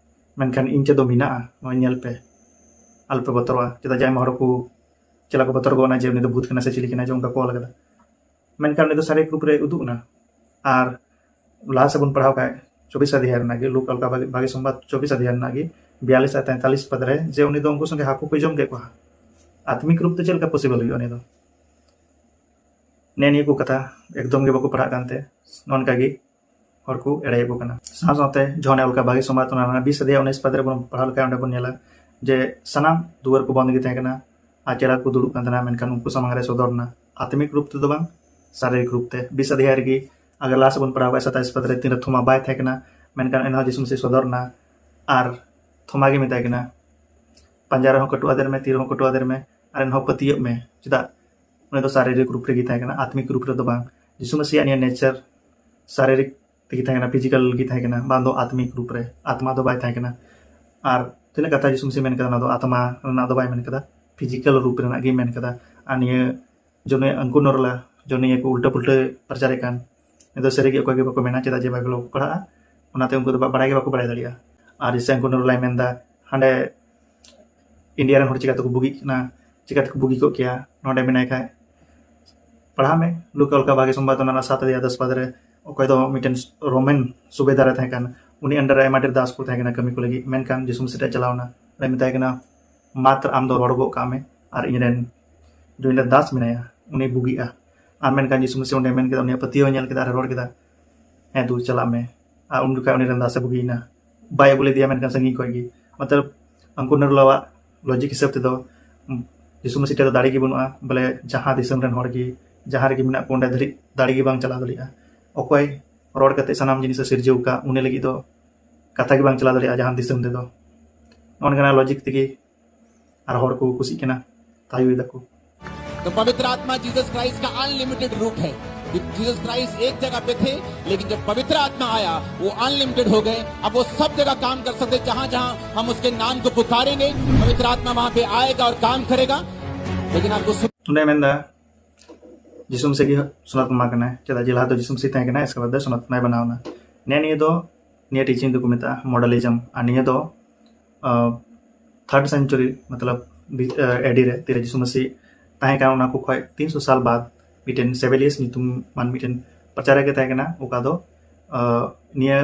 ᱢᱮᱱᱠᱷᱟᱱ ᱤᱧ ᱪᱮᱫ ᱫᱚ ᱢᱮᱱᱟᱜᱼᱟ, ᱱᱚᱜᱼᱚᱭ ᱧᱮᱞ ᱯᱮ, ᱟᱞᱚᱯᱮ ᱵᱚᱛᱚᱨᱚᱜᱼᱟ᱾ ᱪᱮᱫᱟᱜ ᱡᱮ ᱟᱭᱢᱟ ᱦᱚᱲ ᱠᱚ ᱪᱮᱞᱟ ᱠᱚ ᱵᱚᱛᱚᱨ ᱜᱚᱫ ᱮᱱᱟ ᱡᱮ ᱩᱱᱤ ᱫᱚ ᱵᱷᱩᱛ ᱠᱟᱱᱟ ᱥᱮ ᱪᱤᱞᱤ ᱠᱟᱱᱟ, ᱡᱮ ᱚᱱᱠᱟ ᱠᱚ ᱚᱞ ᱠᱟᱫᱟ᱾ ᱢᱮᱱᱠᱷᱟᱱ ᱩᱱᱤ ᱫᱚ ᱥᱟᱨᱤᱨᱤᱠ ᱨᱩᱯ ᱨᱮ ᱩᱫᱩᱜ ᱮᱱᱟ᱾ ᱟᱨ ᱞᱟᱦᱟ ᱥᱮᱫ ᱵᱚᱱ ᱯᱟᱲᱦᱟᱣ ᱠᱷᱟᱡ ᱪᱚᱵᱵᱤᱥ ᱚᱫᱷᱭᱟᱭ ᱨᱮᱱᱟᱜ ᱜᱮ, ᱞᱩᱠ ᱚᱞᱠᱟ ᱵᱷᱟᱜᱮ, ᱵᱷᱟᱜᱮ ᱥᱚᱢᱵᱟᱫ ᱪᱚᱵᱵᱤᱥ ᱚᱫᱷᱭᱟᱭ ᱨᱮᱱᱟᱜ ᱜᱮ ᱵᱤᱭᱟᱞᱤᱥ ᱟᱨ ᱛᱮᱛᱟᱞᱤᱥ ᱯᱟᱫ ᱨᱮ, ᱡᱮ ᱩᱱᱤ ᱫᱚ ᱩᱱᱠᱩ ᱥᱚᱸᱜᱮ ᱦᱟᱹᱠᱩ ᱠᱚᱭ ᱡᱚᱢ ᱠᱮᱫ ᱠᱚᱣᱟ᱾ ᱟᱛᱢᱤᱠ ᱨᱩᱯ ᱛᱮ ᱪᱮᱫ ᱞᱮᱠᱟ ᱯᱚᱥᱤᱵᱚᱞ ᱦᱩᱭᱩᱜᱼᱟ ᱩᱱᱤ ᱫᱚ? ᱱᱮᱜᱼᱮ ᱱᱤᱭᱟᱹ ᱠᱚ ᱠᱟᱛᱷᱟ ᱮᱠᱫᱚᱢ ᱜᱮ ᱵᱟᱠᱚ ᱯᱟᱲᱦᱟᱜ ᱠᱟᱱᱛᱮ ᱱᱚᱝᱠᱟ ᱜᱮ ᱦᱚᱲ ᱠᱚ ᱮᱲᱮᱭᱮᱫ ᱠᱚ ᱠᱟᱱᱟ᱾ ᱥᱟᱶ ᱥᱟᱶᱛᱮ ᱡᱚᱦᱚᱱ ᱚᱞᱠᱟ ᱵᱷᱟᱜᱮ ᱥᱚᱢᱵᱟᱫ ᱚᱱᱟ ᱨᱮᱱᱟᱜ ᱵᱤᱥ ᱚᱫᱷᱭᱟᱭ ᱩᱱᱤᱥ ᱯᱟᱫ ᱨᱮᱵᱚᱱ ᱯᱟᱲᱦᱟᱣ ᱞᱮᱠᱷᱟᱱ ᱚᱸᱰᱮ ᱵᱚᱱ ᱧᱮᱞᱟ ᱡᱮ ᱥᱟᱱᱟᱢ ᱫᱩᱣᱟᱹᱨ ᱠᱚ ᱵᱚᱱᱫ ᱜᱮ ᱛᱟᱦᱮᱸ ᱠᱟᱱᱟ ᱟᱨ ᱪᱮᱞᱟ ᱠᱚ ᱫᱩᱲᱩᱵ ᱠᱟᱱ ᱛᱟᱦᱮᱱᱟ, ᱢᱮᱱᱠᱷᱟᱱ ᱩᱱᱠᱩ ᱥᱟᱢᱟᱝ ᱨᱮ ᱥᱚᱫᱚᱨ ᱮᱱᱟ, ᱟᱛᱢᱤᱠ ᱨᱩᱯ ᱛᱮᱫᱚ ᱵᱟᱝ, ᱥᱟᱨᱤᱨᱤᱠ ᱨᱩᱯ ᱛᱮ᱾ ᱵᱤᱥ ᱚᱫᱷᱭᱟᱭ ᱨᱮᱜᱮ ᱟᱜᱟᱨ ᱞᱟᱦᱟ ᱥᱮᱫ ᱵᱚᱱ ᱯᱟᱲᱦᱟᱣ ᱠᱷᱟᱡ ᱥᱟᱛᱟᱭᱤᱥ ᱯᱟᱫ ᱨᱮ ᱛᱤᱱᱨᱮ ᱛᱷᱚᱢᱟ ᱵᱟᱭ ᱛᱟᱦᱮᱸ ᱠᱟᱱᱟ, ᱢᱮᱱᱠᱷᱟᱱ ᱮᱱᱦᱚᱸ ᱡᱤᱥᱩ ᱢᱟᱥᱤ ᱥᱚᱫᱚᱨ ᱮᱱᱟ ᱟᱨ ᱛᱷᱚᱢᱟ ᱜᱮ ᱢᱮᱛᱟᱭ ᱠᱟᱱᱟ, "ᱯᱟᱸᱡᱟ ᱨᱮᱦᱚᱸ ᱠᱟᱹᱴᱩᱵ ᱟᱫᱮᱨ ᱢᱮ, ᱛᱤ ᱨᱮᱦᱚᱸ ᱠᱟᱹᱴᱩᱵ ᱟᱫᱮᱨ ᱢᱮ, ᱟᱨ ᱮᱱᱦᱚᱸ ᱯᱟᱹᱛᱭᱟᱹᱜ ᱢᱮ᱾" ᱪᱮᱫᱟᱜ? ᱩᱱᱤ ᱫᱚ ᱥᱟᱨᱤᱨᱤᱠ ᱨᱩᱯ ᱨᱮᱜᱮ ᱛᱟᱦᱮᱸ ᱠᱟᱱᱟ, ᱟᱛᱢᱤᱠ ᱨᱩᱯ ᱨᱮᱫᱚ ᱵᱟᱝ᱾ ᱡᱤᱥᱩ ᱢᱟᱥᱤᱭᱟᱜ ᱱᱤᱭᱟᱹ ᱱᱮᱪᱟᱨ ᱥᱟᱨᱤᱨᱤᱠ ᱛᱮᱜᱮ ᱛᱟᱦᱮᱸ ᱠᱟᱱᱟ, ᱯᱷᱤᱡᱤᱠᱟᱞ ᱜᱮ ᱛᱟᱦᱮᱸ ᱠᱟᱱᱟ, ᱵᱟᱝ ᱫᱚ ᱟᱛᱢᱤᱠ ᱨᱩᱯ ᱨᱮ, ᱟᱛᱢᱟ ᱫᱚ ᱵᱟᱭ ᱛᱟᱦᱮᱸ ᱠᱟᱱᱟ᱾ ᱟᱨ ᱛᱤᱱᱟᱹᱜ ᱠᱟᱛᱷᱟ ᱡᱤᱥᱩ ᱢᱟᱥᱤ ᱢᱮᱱ ᱠᱟᱫᱟ, ᱚᱱᱟ ᱫᱚ ᱟᱛᱢᱟ ᱨᱮᱱᱟᱜ ᱫᱚ ᱵᱟᱭ ᱢᱮᱱ ᱠᱟᱫᱟ, ᱯᱷᱤᱡᱤᱠᱟᱞ ᱨᱩᱯ ᱨᱮᱱᱟᱜ ᱜᱮ ᱢᱮᱱ ᱠᱟᱫᱟ᱾ ᱟᱨ ᱱᱤᱭᱟᱹ ᱡᱚᱱᱤᱭᱟᱹ ᱟᱝᱠᱩᱨ ᱱᱚᱨᱞᱟ, ᱡᱚᱱᱤᱭᱟᱹ ᱠᱚ ᱩᱞᱴᱟᱹ ᱯᱩᱞᱴᱟᱹ ᱯᱨᱚᱪᱟᱨᱮᱫ ᱠᱟᱱ, ᱱᱤᱭᱟᱹ ᱫᱚ ᱥᱟᱹᱨᱤ ᱜᱮ ᱚᱠᱚᱭ ᱜᱮ ᱵᱟᱠᱚ ᱢᱮᱱᱟ, ᱪᱮᱫᱟᱜ ᱡᱮ ᱵᱟᱭᱵᱮᱞ ᱵᱟᱠᱚ ᱯᱟᱲᱦᱟᱜᱼᱟ, ᱚᱱᱟᱛᱮ ᱩᱱᱠᱩ ᱫᱚ ᱵᱟ-, ᱵᱟᱲᱟᱭ ᱜᱮ ᱵᱟᱠᱚ ᱵᱟᱲᱟᱭ ᱫᱟᱲᱮᱭᱟᱜᱼᱟ᱾ ᱟᱨ ᱡᱮᱭᱥᱮ ᱟᱝᱠᱩᱨ ᱱᱚᱨᱞᱟᱭ ᱢᱮᱱᱫᱟ, ᱦᱟᱸᱰᱮ ᱤᱱᱰᱤᱭᱟ ᱨᱮᱱ ᱦᱚᱲ ᱪᱤᱠᱟ ᱛᱮᱠᱚ ᱵᱩᱜᱤᱜ ᱠᱟᱱᱟ, ᱪᱤᱠᱟ ᱛᱮᱠᱚ ᱵᱩᱜᱤ ᱠᱚᱜ ᱠᱮᱭᱟ ᱱᱚᱰᱮ ᱢᱮᱱᱟᱭ ᱠᱷᱟᱡ᱾ ᱯᱟᱲᱦᱟᱣ ᱢᱮ, ᱞᱩᱠᱟ ᱚᱞᱠᱟ ᱵᱷᱟᱜᱮ ᱥᱚᱢᱵᱟᱫ ᱚᱱᱟ ᱨᱮᱱᱟᱜ ᱥᱟᱛ ᱟᱫᱷᱭᱟᱭ ᱫᱚᱥ ᱯᱟᱫ ᱨᱮ, ᱚᱠᱚᱭ ᱫᱚ ᱢᱤᱫᱴᱮᱱ ᱨᱳᱢᱟᱱ ᱥᱩᱵᱮᱫᱟᱨ ᱮ ᱛᱟᱦᱮᱸ ᱠᱟᱱ, ᱩᱱᱤ under ᱨᱮ ᱟᱭᱢᱟ ᱰᱷᱮᱨ ᱫᱟᱥ ᱠᱚ ᱛᱟᱦᱮᱸ ᱠᱟᱱᱟ ᱠᱟᱹᱢᱤ ᱠᱚ ᱞᱟᱹᱜᱤᱫ, ᱢᱮᱱᱠᱷᱟᱱ ᱡᱤᱥᱩ ᱢᱟᱥᱤ ᱴᱷᱮᱡ ᱪᱟᱞᱟᱣ ᱮᱱᱟ, ᱚᱸᱰᱮ ᱢᱮᱛᱟᱭ ᱠᱟᱱᱟ, "ᱢᱟᱛᱨ ᱟᱢ ᱫᱚ ᱨᱚᱲ ᱜᱚᱜ ᱠᱟᱜ ᱢᱮ ᱟᱨ ᱤᱧ ᱨᱮᱱ ᱡᱩᱫᱤ ᱫᱟᱥ ᱢᱮᱱᱟᱭᱟ, ᱩᱱᱤ ᱵᱩᱜᱤᱜᱼᱟ᱾" ᱟᱨ ᱢᱮᱱᱠᱷᱟᱱ ᱡᱤᱥᱩ ᱢᱟᱥᱤ ᱚᱸᱰᱮ ᱢᱮᱱ ᱠᱮᱫᱟ, ᱩᱱᱤᱭᱟᱜ ᱯᱟᱹᱛᱭᱟᱹᱣ ᱧᱮᱞ ᱠᱮᱫᱟ ᱟᱨ ᱨᱚᱲ ᱠᱮᱫᱟ, "ᱦᱮᱸ ᱫᱩ, ᱪᱟᱞᱟᱜ ᱢᱮ᱾" ᱟᱨ ᱩᱱ ᱡᱚᱠᱷᱟᱡ ᱩᱱᱤ ᱨᱮᱱ ᱫᱟᱥᱮ ᱵᱩᱜᱤᱭᱮᱱᱟ, ᱵᱟᱭ ᱟᱹᱜᱩ ᱞᱮᱫᱮᱭᱟ, ᱢᱮᱱᱠᱷᱟᱱ ᱥᱟᱺᱜᱤᱧ ᱠᱷᱚᱡ ᱜᱮ᱾ ᱢᱚᱛᱞᱚᱵ ᱟᱝᱠᱩᱨ ᱱᱚᱨᱞᱟᱣᱟᱜ ᱞᱚᱡᱤᱠ ᱦᱤᱥᱟᱹᱵ ᱛᱮᱫᱚ ᱡᱤᱥᱩ ᱢᱟᱥᱤ ᱴᱷᱮᱡ ᱫᱚ ᱫᱟᱲᱮ ᱜᱮ ᱵᱟᱹᱱᱩᱜᱼᱟ, ᱵᱚᱞᱮ ᱡᱟᱦᱟᱸ ᱫᱤᱥᱚᱢ ᱨᱮᱱ ᱦᱚᱲ ᱜᱮ, ᱡᱟᱦᱟᱸ ᱨᱮᱜᱮ ᱢᱮᱱᱟᱜ ᱠᱚ, ᱚᱸᱰᱮ ᱫᱷᱟᱹᱨᱤᱡ ᱫᱟᱲᱮ ᱜᱮ ᱵᱟᱝ ᱪᱟᱞᱟᱣ ᱫᱟᱲᱮᱭᱟᱜᱼᱟ᱾ ᱚᱠᱚᱭ ᱨᱚᱲ ᱠᱟᱛᱮ ᱥᱟᱱᱟᱢ ᱡᱤᱱᱤᱥ ᱮ ᱥᱤᱨᱡᱟᱹᱣ ᱟᱠᱟᱫ, ᱩᱱᱤ ᱞᱟᱹᱜᱤᱫ ᱫᱚ ᱠᱟᱛᱷᱟ ᱜᱮ ᱵᱟᱝ ᱪᱟᱞᱟᱣ ᱫᱟᱲᱮᱭᱟᱜᱼᱟ ᱡᱟᱦᱟᱸ ᱫᱤᱥᱚᱢ ᱨᱮᱫᱚ᱾ ᱱᱚᱜᱼᱚ ᱱᱚᱝᱠᱟᱱᱟᱜ ᱞᱚᱡᱤᱠ ᱛᱮᱜᱮ ᱟᱨ ᱦᱚᱲ ᱠᱚ ᱠᱩᱥᱤᱜ ᱠᱟᱱᱟ, ᱛᱟᱭᱚᱭ ᱫᱟᱠᱚ᱾ तो पवित्र आत्मा जीसस क्राइस्ट का अनलिमिटेड रूप है। कि जीसस क्राइस्ट एक जगह पे थे, लेकिन जब पवित्र आत्मा आया, वो अनलिमिटेड हो गए। अब वो सब जगह काम कर सकते, जहां जहां हम उसके नाम को पुकारेंगे, पवित्र आत्मा वहां पे आएगा और काम करेगा। लेकिन आपको सुन- ᱚᱸᱰᱮ ᱢᱮᱱᱫᱟ, ᱡᱤᱥᱩ ᱢᱟᱹᱥᱤ ᱜᱮ ᱥᱚᱱᱟᱛᱚᱱ ᱟᱛᱢᱟ ᱠᱟᱱᱟᱭ᱾ ᱪᱮᱫᱟᱜ ᱡᱮ ᱞᱟᱦᱟ ᱫᱚ ᱡᱤᱥᱩ ᱢᱟᱹᱥᱤ ᱛᱟᱦᱮᱸ ᱠᱟᱱᱟ, ᱮᱥᱠᱟᱨ ᱵᱟᱫ ᱥᱚᱱᱟᱛᱚᱱ ᱟᱛᱢᱟᱭ ᱵᱮᱱᱟᱣ ᱮᱱᱟ᱾ ᱱᱤᱭᱟᱹ ᱱᱤᱭᱟᱹ ᱫᱚ, ᱱᱤᱭᱟᱹ ᱴᱤᱪᱤᱝ ᱫᱚᱠᱚ ᱢᱮᱛᱟᱜᱼᱟ ᱢᱚᱰᱟᱞᱤᱡᱚᱢ᱾ ᱟᱨ ᱱᱤᱭᱟᱹ ᱫᱚ ᱛᱷᱟᱨᱰ ᱥᱮᱱᱪᱩᱨᱤ, ᱢᱚᱛᱞᱚᱵ ᱮᱰᱤ ᱨᱮ, ᱛᱤᱨᱮ ᱡᱤᱥᱩ ᱢᱟᱹᱥᱤ ᱛᱟᱦᱮᱸ ᱠᱟᱱᱟ, ᱚᱱᱟ ᱠᱚ ᱠᱷᱚᱱ ᱛᱤᱱᱥᱚ ᱥᱟᱞ ᱵᱟᱫ ᱢᱤᱫᱴᱮᱱ ᱥᱮᱵᱮᱞᱤᱭᱟᱥ ᱧᱩᱛᱩᱢᱟᱱ ᱢᱤᱫᱴᱮᱱ ᱯᱨᱚᱪᱟᱨᱚᱠ ᱮ ᱛᱟᱦᱮᱸ ᱠᱟᱱᱟ, ᱚᱠᱟ ᱫᱚ ᱟᱸ, ᱱᱤᱭᱟᱹ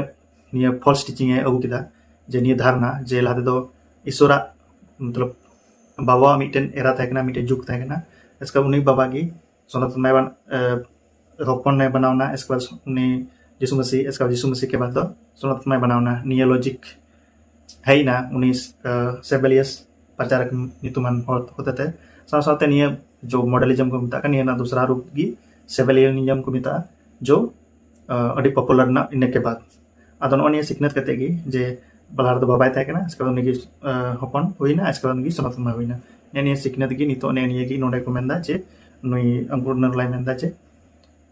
ᱱᱤᱭᱟᱹ ᱯᱷᱚᱞᱥ ᱴᱤᱪᱤᱝ ᱮ ᱟᱹᱜᱩ ᱠᱮᱫᱟ, ᱡᱮ ᱱᱤᱭᱟᱹ ᱫᱷᱟᱨᱱᱟ ᱡᱮ ᱞᱟᱦᱟ ᱛᱮᱫᱚ ᱤᱥᱚᱨᱟᱜ, ᱢᱚᱛᱞᱚᱵ ᱵᱟᱵᱟᱣᱟᱜ ᱢᱤᱫᱴᱮᱱ ᱮᱨᱟ ᱛᱟᱦᱮᱸ ᱠᱟᱱᱟ, ᱢᱤᱫᱴᱮᱱ ᱡᱩᱜᱽ ᱛᱟᱦᱮᱸ ᱠᱟᱱᱟ᱾ ᱮᱥᱠᱟᱨ ᱩᱱᱤ ᱵᱟᱵᱟ ᱜᱮ ᱥᱚᱱᱟᱛᱚᱱ ᱟᱛᱢᱟᱭ ᱵᱟᱱ-, ᱮ, ᱦᱚᱯᱚᱱ ᱮ ᱵᱮᱱᱟᱣ ᱮᱱᱟ, ᱮᱥᱠᱟᱨ ᱩᱱᱤ ᱡᱤᱥᱩ ᱢᱟᱹᱥᱤ, ᱮᱥᱠᱟᱨ ᱡᱤᱥᱩ ᱢᱟᱹᱥᱤ ᱠᱮ ᱵᱟᱫ ᱫᱚ ᱥᱚᱱᱟᱛᱚᱱ ᱟᱛᱢᱟᱭ ᱵᱮᱱᱟᱣ ᱮᱱᱟ᱾ ᱱᱤᱭᱟᱹ ᱞᱚᱡᱤᱠ ᱦᱮᱡ ᱮᱱᱟ ᱩᱱᱤ, ᱮ, ᱥᱮᱵᱮᱞᱤᱭᱟᱥ ᱯᱨᱚᱪᱟᱨᱚᱠ ᱧᱩᱛᱩᱢᱟᱱ ᱦᱚᱲ ᱦᱚᱛᱮᱛᱮ᱾ ᱥᱟᱶ ᱥᱟᱶᱛᱮ ᱱᱤᱭᱟᱹ ᱡᱚ ᱢᱚᱰᱟᱞᱤᱡᱚᱢ ᱠᱚ ᱢᱮᱛᱟᱜ ᱠᱟᱱᱟ, ᱱᱤᱭᱟᱹ ᱨᱮᱱᱟᱜ ᱫᱚᱥᱨᱟ ᱨᱩᱯ ᱜᱮ ᱥᱮᱵᱮᱞᱤᱭᱟᱱᱤᱡᱚᱢ ᱠᱚ ᱢᱮᱛᱟᱜᱼᱟ, ᱡᱚ, ᱟ, ᱟᱹᱰᱤ ᱯᱚᱯᱩᱞᱟᱨ ᱮᱱᱟ ᱤᱱᱟᱹ ᱠᱮ ᱵᱟᱫ᱾ ᱟᱫᱚ ᱱᱚᱜᱼᱚ ᱱᱤᱭᱟᱹ ᱥᱤᱠᱷᱱᱟᱹᱛ ᱠᱟᱛᱮ ᱜᱮ ᱡᱮ ᱞᱟᱦᱟ ᱨᱮᱫᱚ ᱵᱟᱵᱟᱭ ᱛᱟᱦᱮᱸ ᱠᱟᱱᱟ, ᱮᱥᱠᱟᱨ ᱩᱱᱤ ᱜᱮ, ᱟ, ᱦᱚᱯᱚᱱ ᱦᱩᱭᱱᱟ, ᱮᱥᱠᱟᱨ ᱩᱱᱤ ᱜᱮ ᱥᱚᱱᱟᱛᱚᱱ ᱟᱛᱢᱟ ᱦᱩᱭᱱᱟ᱾ ᱱᱮᱜᱼᱮ ᱱᱤᱭᱟᱹ ᱥᱤᱠᱷᱱᱟᱹᱛ ᱜᱮ ᱱᱤᱛᱚᱜ ᱱᱮᱜᱼᱮ ᱱᱤᱭᱟᱹ ᱜᱮ ᱱᱚᱰᱮ ᱠᱚ ᱢᱮᱱᱫᱟ ᱡᱮ ᱱᱩᱭ ᱚᱝᱠᱩᱨ ᱱᱟᱨᱩᱞᱟᱭ ᱢᱮᱱᱫᱟ ᱡᱮ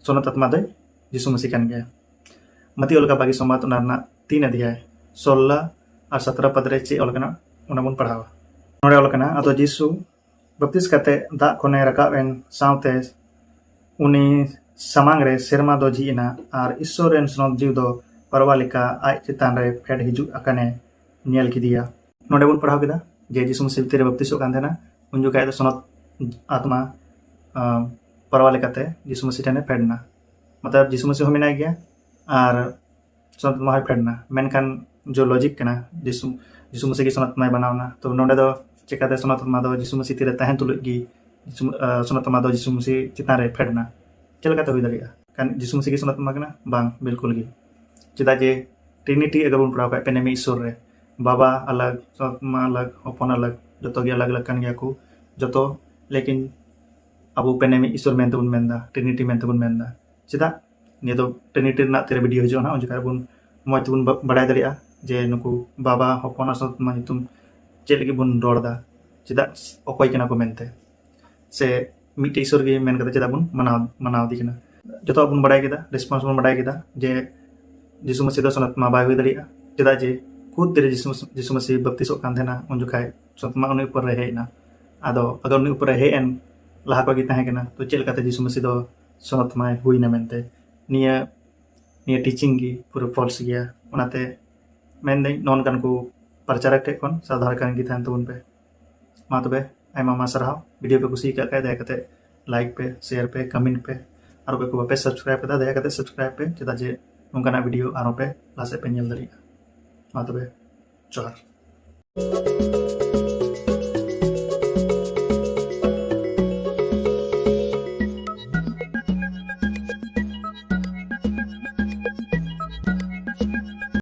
ᱥᱚᱱᱟᱛᱚᱱ ᱟᱛᱢᱟ ᱫᱚᱭ ᱡᱤᱥᱩ ᱢᱟᱹᱥᱤ ᱠᱟᱱ ᱜᱮᱭᱟ᱾ ᱢᱟᱛᱤ ᱚᱞ ᱠᱟᱜ ᱵᱷᱟᱹᱜᱤ ᱥᱚᱢᱵᱟᱫ, ᱚᱱᱟ ᱨᱮᱱᱟᱜ ᱛᱤᱱ ᱚᱫᱷᱭᱟᱭ, ᱥᱳᱞᱞᱟ ᱟᱨ ᱥᱟᱛᱨᱟ ᱯᱟᱫ ᱨᱮ ᱪᱮᱫ ᱚᱞ ᱠᱟᱱᱟ, ᱚᱱᱟ ᱵᱚᱱ ᱯᱟᱲᱦᱟᱣᱟ᱾ ᱱᱚᱰᱮ ᱚᱞ ᱠᱟᱱᱟ, ᱟᱫᱚ ᱡᱤᱥᱩ ᱵᱟᱯᱛᱤᱥ ᱠᱟᱛᱮ ᱫᱟᱜ ᱠᱷᱚᱱᱮ ᱨᱟᱠᱟᱵ ᱮᱱ ᱥᱟᱶᱛᱮ ᱩᱱᱤ ᱥᱟᱢᱟᱝ ᱨᱮ ᱥᱮᱨᱢᱟ ᱫᱚ ᱡᱷᱤᱡ ᱮᱱᱟ ᱟᱨ ᱤᱥᱥᱚᱨ ᱨᱮᱱ ᱥᱚᱱᱚᱛ ᱡᱤᱣᱤ ᱫᱚ ᱯᱟᱨᱣᱟ ᱞᱮᱠᱟ ᱟᱡ ᱪᱮᱛᱟᱱ ᱨᱮ ᱯᱷᱮᱰ ᱦᱤᱡᱩᱜ ᱟᱠᱟᱱᱮ ᱧᱮᱞ ᱠᱮᱫᱮᱭᱟ᱾ ᱱᱚᱰᱮ ᱵᱚᱱ ᱯᱟᱲᱦᱟᱣ ᱠᱮᱫᱟ ᱡᱮ ᱡᱤᱥᱩ ᱢᱟᱹᱥᱤ ᱵᱷᱤᱛᱤᱨ ᱨᱮ ᱵᱟᱯᱛᱤᱥᱚᱜ ᱠᱟᱱ ᱛᱟᱦᱮᱱᱟ, ᱩᱱ ᱡᱚᱠᱷᱟᱡ ᱫᱚ ᱥᱚᱱᱚᱛ ᱟᱛᱢᱟ, ᱟᱸ, ᱯᱟᱨᱣᱟ ᱞᱮᱠᱟᱛᱮ ᱡᱤᱥᱩ ᱢᱟᱹᱥᱤ ᱴᱷᱮᱱᱮ ᱯᱷᱮᱰ ᱮᱱᱟ᱾ ᱢᱚᱛᱞᱚᱵ ᱡᱤᱥᱩ ᱢᱟᱹᱥᱤ ᱦᱚᱸ ᱢᱮᱱᱟᱭ ᱜᱮᱭᱟ ᱟᱨ ᱥᱚᱱᱟᱛᱚᱱ ᱟᱛᱢᱟ ᱦᱚᱸᱭ ᱯᱷᱮᱰ ᱮᱱᱟ᱾ ᱢᱮᱱᱠᱷᱟᱱ ᱡᱚ ᱞᱚᱡᱤᱠ ᱠᱟᱱᱟ, ᱡᱤᱥᱩ, ᱡᱤᱥᱩ ᱢᱟᱹᱥᱤ ᱜᱮ ᱥᱚᱱᱟᱛᱚᱱ ᱟᱛᱢᱟᱭ ᱵᱮᱱᱟᱣ ᱮᱱᱟ᱾ ᱛᱚ ᱱᱚᱰᱮ ᱫᱚ ᱪᱮᱠᱟᱛᱮ ᱥᱚᱱᱟᱛᱚᱱ ᱟᱛᱢᱟ ᱫᱚ ᱡᱤᱥᱩ ᱢᱟᱹᱥᱤ ᱛᱤᱨᱮ ᱛᱟᱦᱮᱱ ᱛᱩᱞᱩᱡ ᱜᱮ ᱡᱤᱥᱩ, ᱟ, ᱥᱚᱱᱟᱛᱚᱱ ᱟᱛᱢᱟ ᱫᱚ ᱡᱤᱥᱩ ᱢᱟᱹᱥᱤ ᱪᱮᱛᱟᱱ ᱨᱮ ᱯᱷᱮᱰ ᱮᱱᱟ? ᱪᱮᱫ ᱞᱮᱠᱟᱛᱮ ᱦᱩᱭ ᱫᱟᱲᱮᱭᱟᱜᱼᱟ? ᱠᱷᱟᱱ ᱡᱤᱥᱩ ᱢᱟᱹᱥᱤ ᱜᱮ ᱥᱚᱱᱟᱛᱚᱱ ᱟᱛᱢᱟ ᱠᱟᱱᱟ? ᱵᱟᱝ, ᱵᱤᱞᱠᱩᱞ ᱜᱮ᱾ ᱪᱮᱫᱟᱜ ᱡᱮ ᱴᱨᱤᱱᱤᱴᱤ ᱟᱜᱟᱨ ᱵᱚᱱ ᱯᱟᱲᱦᱟᱣ ᱠᱷᱟᱡ, ᱯᱮᱱᱮᱢᱤ ᱤᱥᱥᱚᱨ ᱨᱮ ᱵᱟᱵᱟ ᱟᱞᱟᱜᱽ, ᱥᱚᱱᱟᱛᱚᱱ ᱟᱛᱢᱟ ᱟᱞᱟᱜᱽ, ᱦᱚᱯᱚᱱ ᱟᱞᱟᱜᱽ, ᱡᱚᱛᱚ ᱜᱮ ᱟᱞᱟᱜᱽ ᱟᱞᱟᱜᱽ ᱠᱟᱱ ᱜᱮᱭᱟ ᱠᱚ ᱡᱚᱛᱚ, ᱞᱮᱠᱤᱱ ᱟᱵᱚ ᱯᱮᱱᱮᱢᱤ ᱤᱥᱥᱚᱨ ᱢᱮᱱᱛᱮ ᱵᱚᱱ ᱢᱮᱱᱫᱟ, ᱴᱨᱤᱱᱤᱴᱤ ᱢᱮᱱᱛᱮ ᱵᱚᱱ ᱢᱮᱱᱫᱟ᱾ ᱪᱮᱫᱟᱜ? ᱱᱤᱭᱟᱹ ᱫᱚ ᱴᱨᱤᱱᱤᱴᱤ ᱨᱮᱱᱟᱜ ᱛᱤᱨᱮ ᱵᱷᱤᱰᱤᱭᱳ ᱦᱤᱡᱩᱜᱼᱟ ᱱᱟᱦᱟᱜ, ᱩᱱ ᱡᱚᱠᱷᱟᱡ ᱵᱚᱱ ᱢᱚᱡᱽ ᱛᱮᱵᱚᱱ ᱵᱟ-, ᱵᱟᱲᱟᱭ ᱫᱟᱲᱮᱭᱟᱜᱼᱟ ᱡᱮ ᱱᱩᱠᱩ ᱵᱟᱵᱟ, ᱦᱚᱯᱚᱱ ᱟᱨ ᱥᱚᱱᱟᱛᱚᱱ ᱟᱛᱢᱟ ᱧᱩᱛᱩᱢ ᱪᱮᱫ ᱞᱟᱹᱜᱤᱫ ᱵᱚᱱ ᱨᱚᱲ ᱮᱫᱟ, ᱪᱮᱫᱟᱜ, ᱚᱠᱚᱭ ᱠᱟᱱᱟ ᱠᱚ ᱢᱮᱱᱛᱮ, ᱥᱮ ᱢᱤᱫᱴᱮᱡ ᱤᱥᱥᱚᱨ ᱜᱮ ᱢᱮᱱ ᱠᱟᱛᱮ ᱪᱮᱫᱟᱜ ᱵᱚᱱ ᱢᱟᱱᱟᱣ, ᱢᱟᱱᱟᱣ ᱤᱫᱤ ᱠᱟᱱᱟ᱾ ᱡᱚᱛᱚᱣᱟᱜ ᱵᱚᱱ ᱵᱟᱰᱟᱭ ᱠᱮᱫᱟ, ᱨᱮᱥᱯᱚᱱᱥ ᱵᱚᱱ ᱵᱟᱰᱟᱭ ᱠᱮᱫᱟ ᱡᱮ ᱡᱤᱥᱩ ᱢᱟᱹᱥᱤ ᱫᱚ ᱥᱚᱱᱟᱛᱢᱟ ᱵᱟᱭ ᱦᱩᱭ ᱫᱟᱲᱮᱭᱟᱜᱼᱟ᱾ ᱪᱮᱫᱟᱜ ᱡᱮ ᱠᱷᱩᱫ ᱛᱤᱨᱮ ᱡᱤᱥᱩ ᱢᱟᱹᱥᱤ, ᱡᱤᱥᱩ ᱢᱟᱹᱥᱤ ᱵᱟᱯᱛᱤᱥᱚᱜ ᱠᱟᱱ ᱛᱟᱦᱮᱱᱟ, ᱩᱱ ᱡᱚᱠᱷᱟᱡ ᱥᱚᱱᱟᱛᱢᱟ ᱩᱱᱤ ᱩᱯᱚᱨ ᱨᱮ ᱦᱮᱡ ᱮᱱᱟ᱾ ᱟᱫᱚ ᱟᱜᱟᱨ ᱩᱱᱤ ᱩᱯᱚᱨ ᱨᱮ ᱦᱮᱡ ᱮᱱ ᱞᱟᱦᱟ ᱠᱷᱚᱡ ᱜᱮ ᱛᱟᱦᱮᱸ ᱠᱟᱱᱟ, ᱛᱚ ᱪᱮᱫ ᱞᱮᱠᱟᱛᱮ ᱡᱤᱥᱩ ᱢᱟᱹᱥᱤ ᱫᱚ ᱥᱚᱱᱟᱛᱢᱟᱭ ᱦᱩᱭ ᱮᱱᱟ ᱢᱮᱱᱛᱮ? ᱱᱤᱭᱟᱹ ᱱᱤᱭᱟᱹ ᱴᱤᱪᱤᱝ ᱜᱮ ᱯᱩᱨᱟᱹ ᱯᱷᱚᱞᱥ ᱜᱮᱭᱟ᱾ ᱚᱱᱟᱛᱮ ᱢᱮᱱᱫᱟᱹᱧ, ᱱᱚᱜᱼᱚ ᱱᱚᱝᱠᱟᱱ ᱠᱚ ᱯᱨᱚᱪᱟᱨᱚᱠ ᱴᱷᱮᱡ ᱠᱷᱚᱱ ᱥᱟᱵᱫᱷᱟᱱ ᱜᱮ ᱛᱟᱦᱮᱱ ᱛᱟᱵᱚᱱ ᱯᱮ᱾ ᱢᱟ ᱛᱚᱵᱮ, ᱟᱭᱢᱟ ᱟᱭᱢᱟ ᱥᱟᱨᱦᱟᱣ᱾ ᱵᱷᱤᱰᱤᱭᱳ ᱯᱮ ᱠᱩᱥᱤ ᱟᱠᱟᱫ ᱠᱷᱟᱡ ᱫᱟᱭᱟ ᱠᱟᱛᱮ ᱞᱟᱭᱤᱠ ᱯᱮ, ᱥᱮᱭᱟᱨ ᱯᱮ, ᱠᱚᱢᱮᱱᱴ ᱯᱮ᱾ ᱟᱨ ᱚᱠᱚᱭ ᱠᱚ ᱵᱟᱯᱮ ᱥᱟᱵᱥᱠᱨᱟᱭᱤᱵ ᱠᱟᱫᱟ, ᱫᱟᱭᱟ ᱠᱟᱛᱮ ᱥᱟᱵᱥᱠᱨᱟᱭᱤᱵ ᱯᱮ, ᱪᱮᱫᱟᱜ ᱡᱮ ᱱᱚᱝᱠᱟᱱᱟᱜ ᱵᱷᱤᱰᱤᱭᱳ ᱟᱨᱦᱚᱸ ᱯᱮ ᱞᱟᱦᱟ ᱥᱮᱫ ᱯᱮ ᱧᱮᱞ ᱫᱟᱲᱮᱭᱟᱜᱼᱟ᱾ ᱢᱟ ᱛᱚᱵᱮ, ᱡᱚᱦᱟᱨ᱾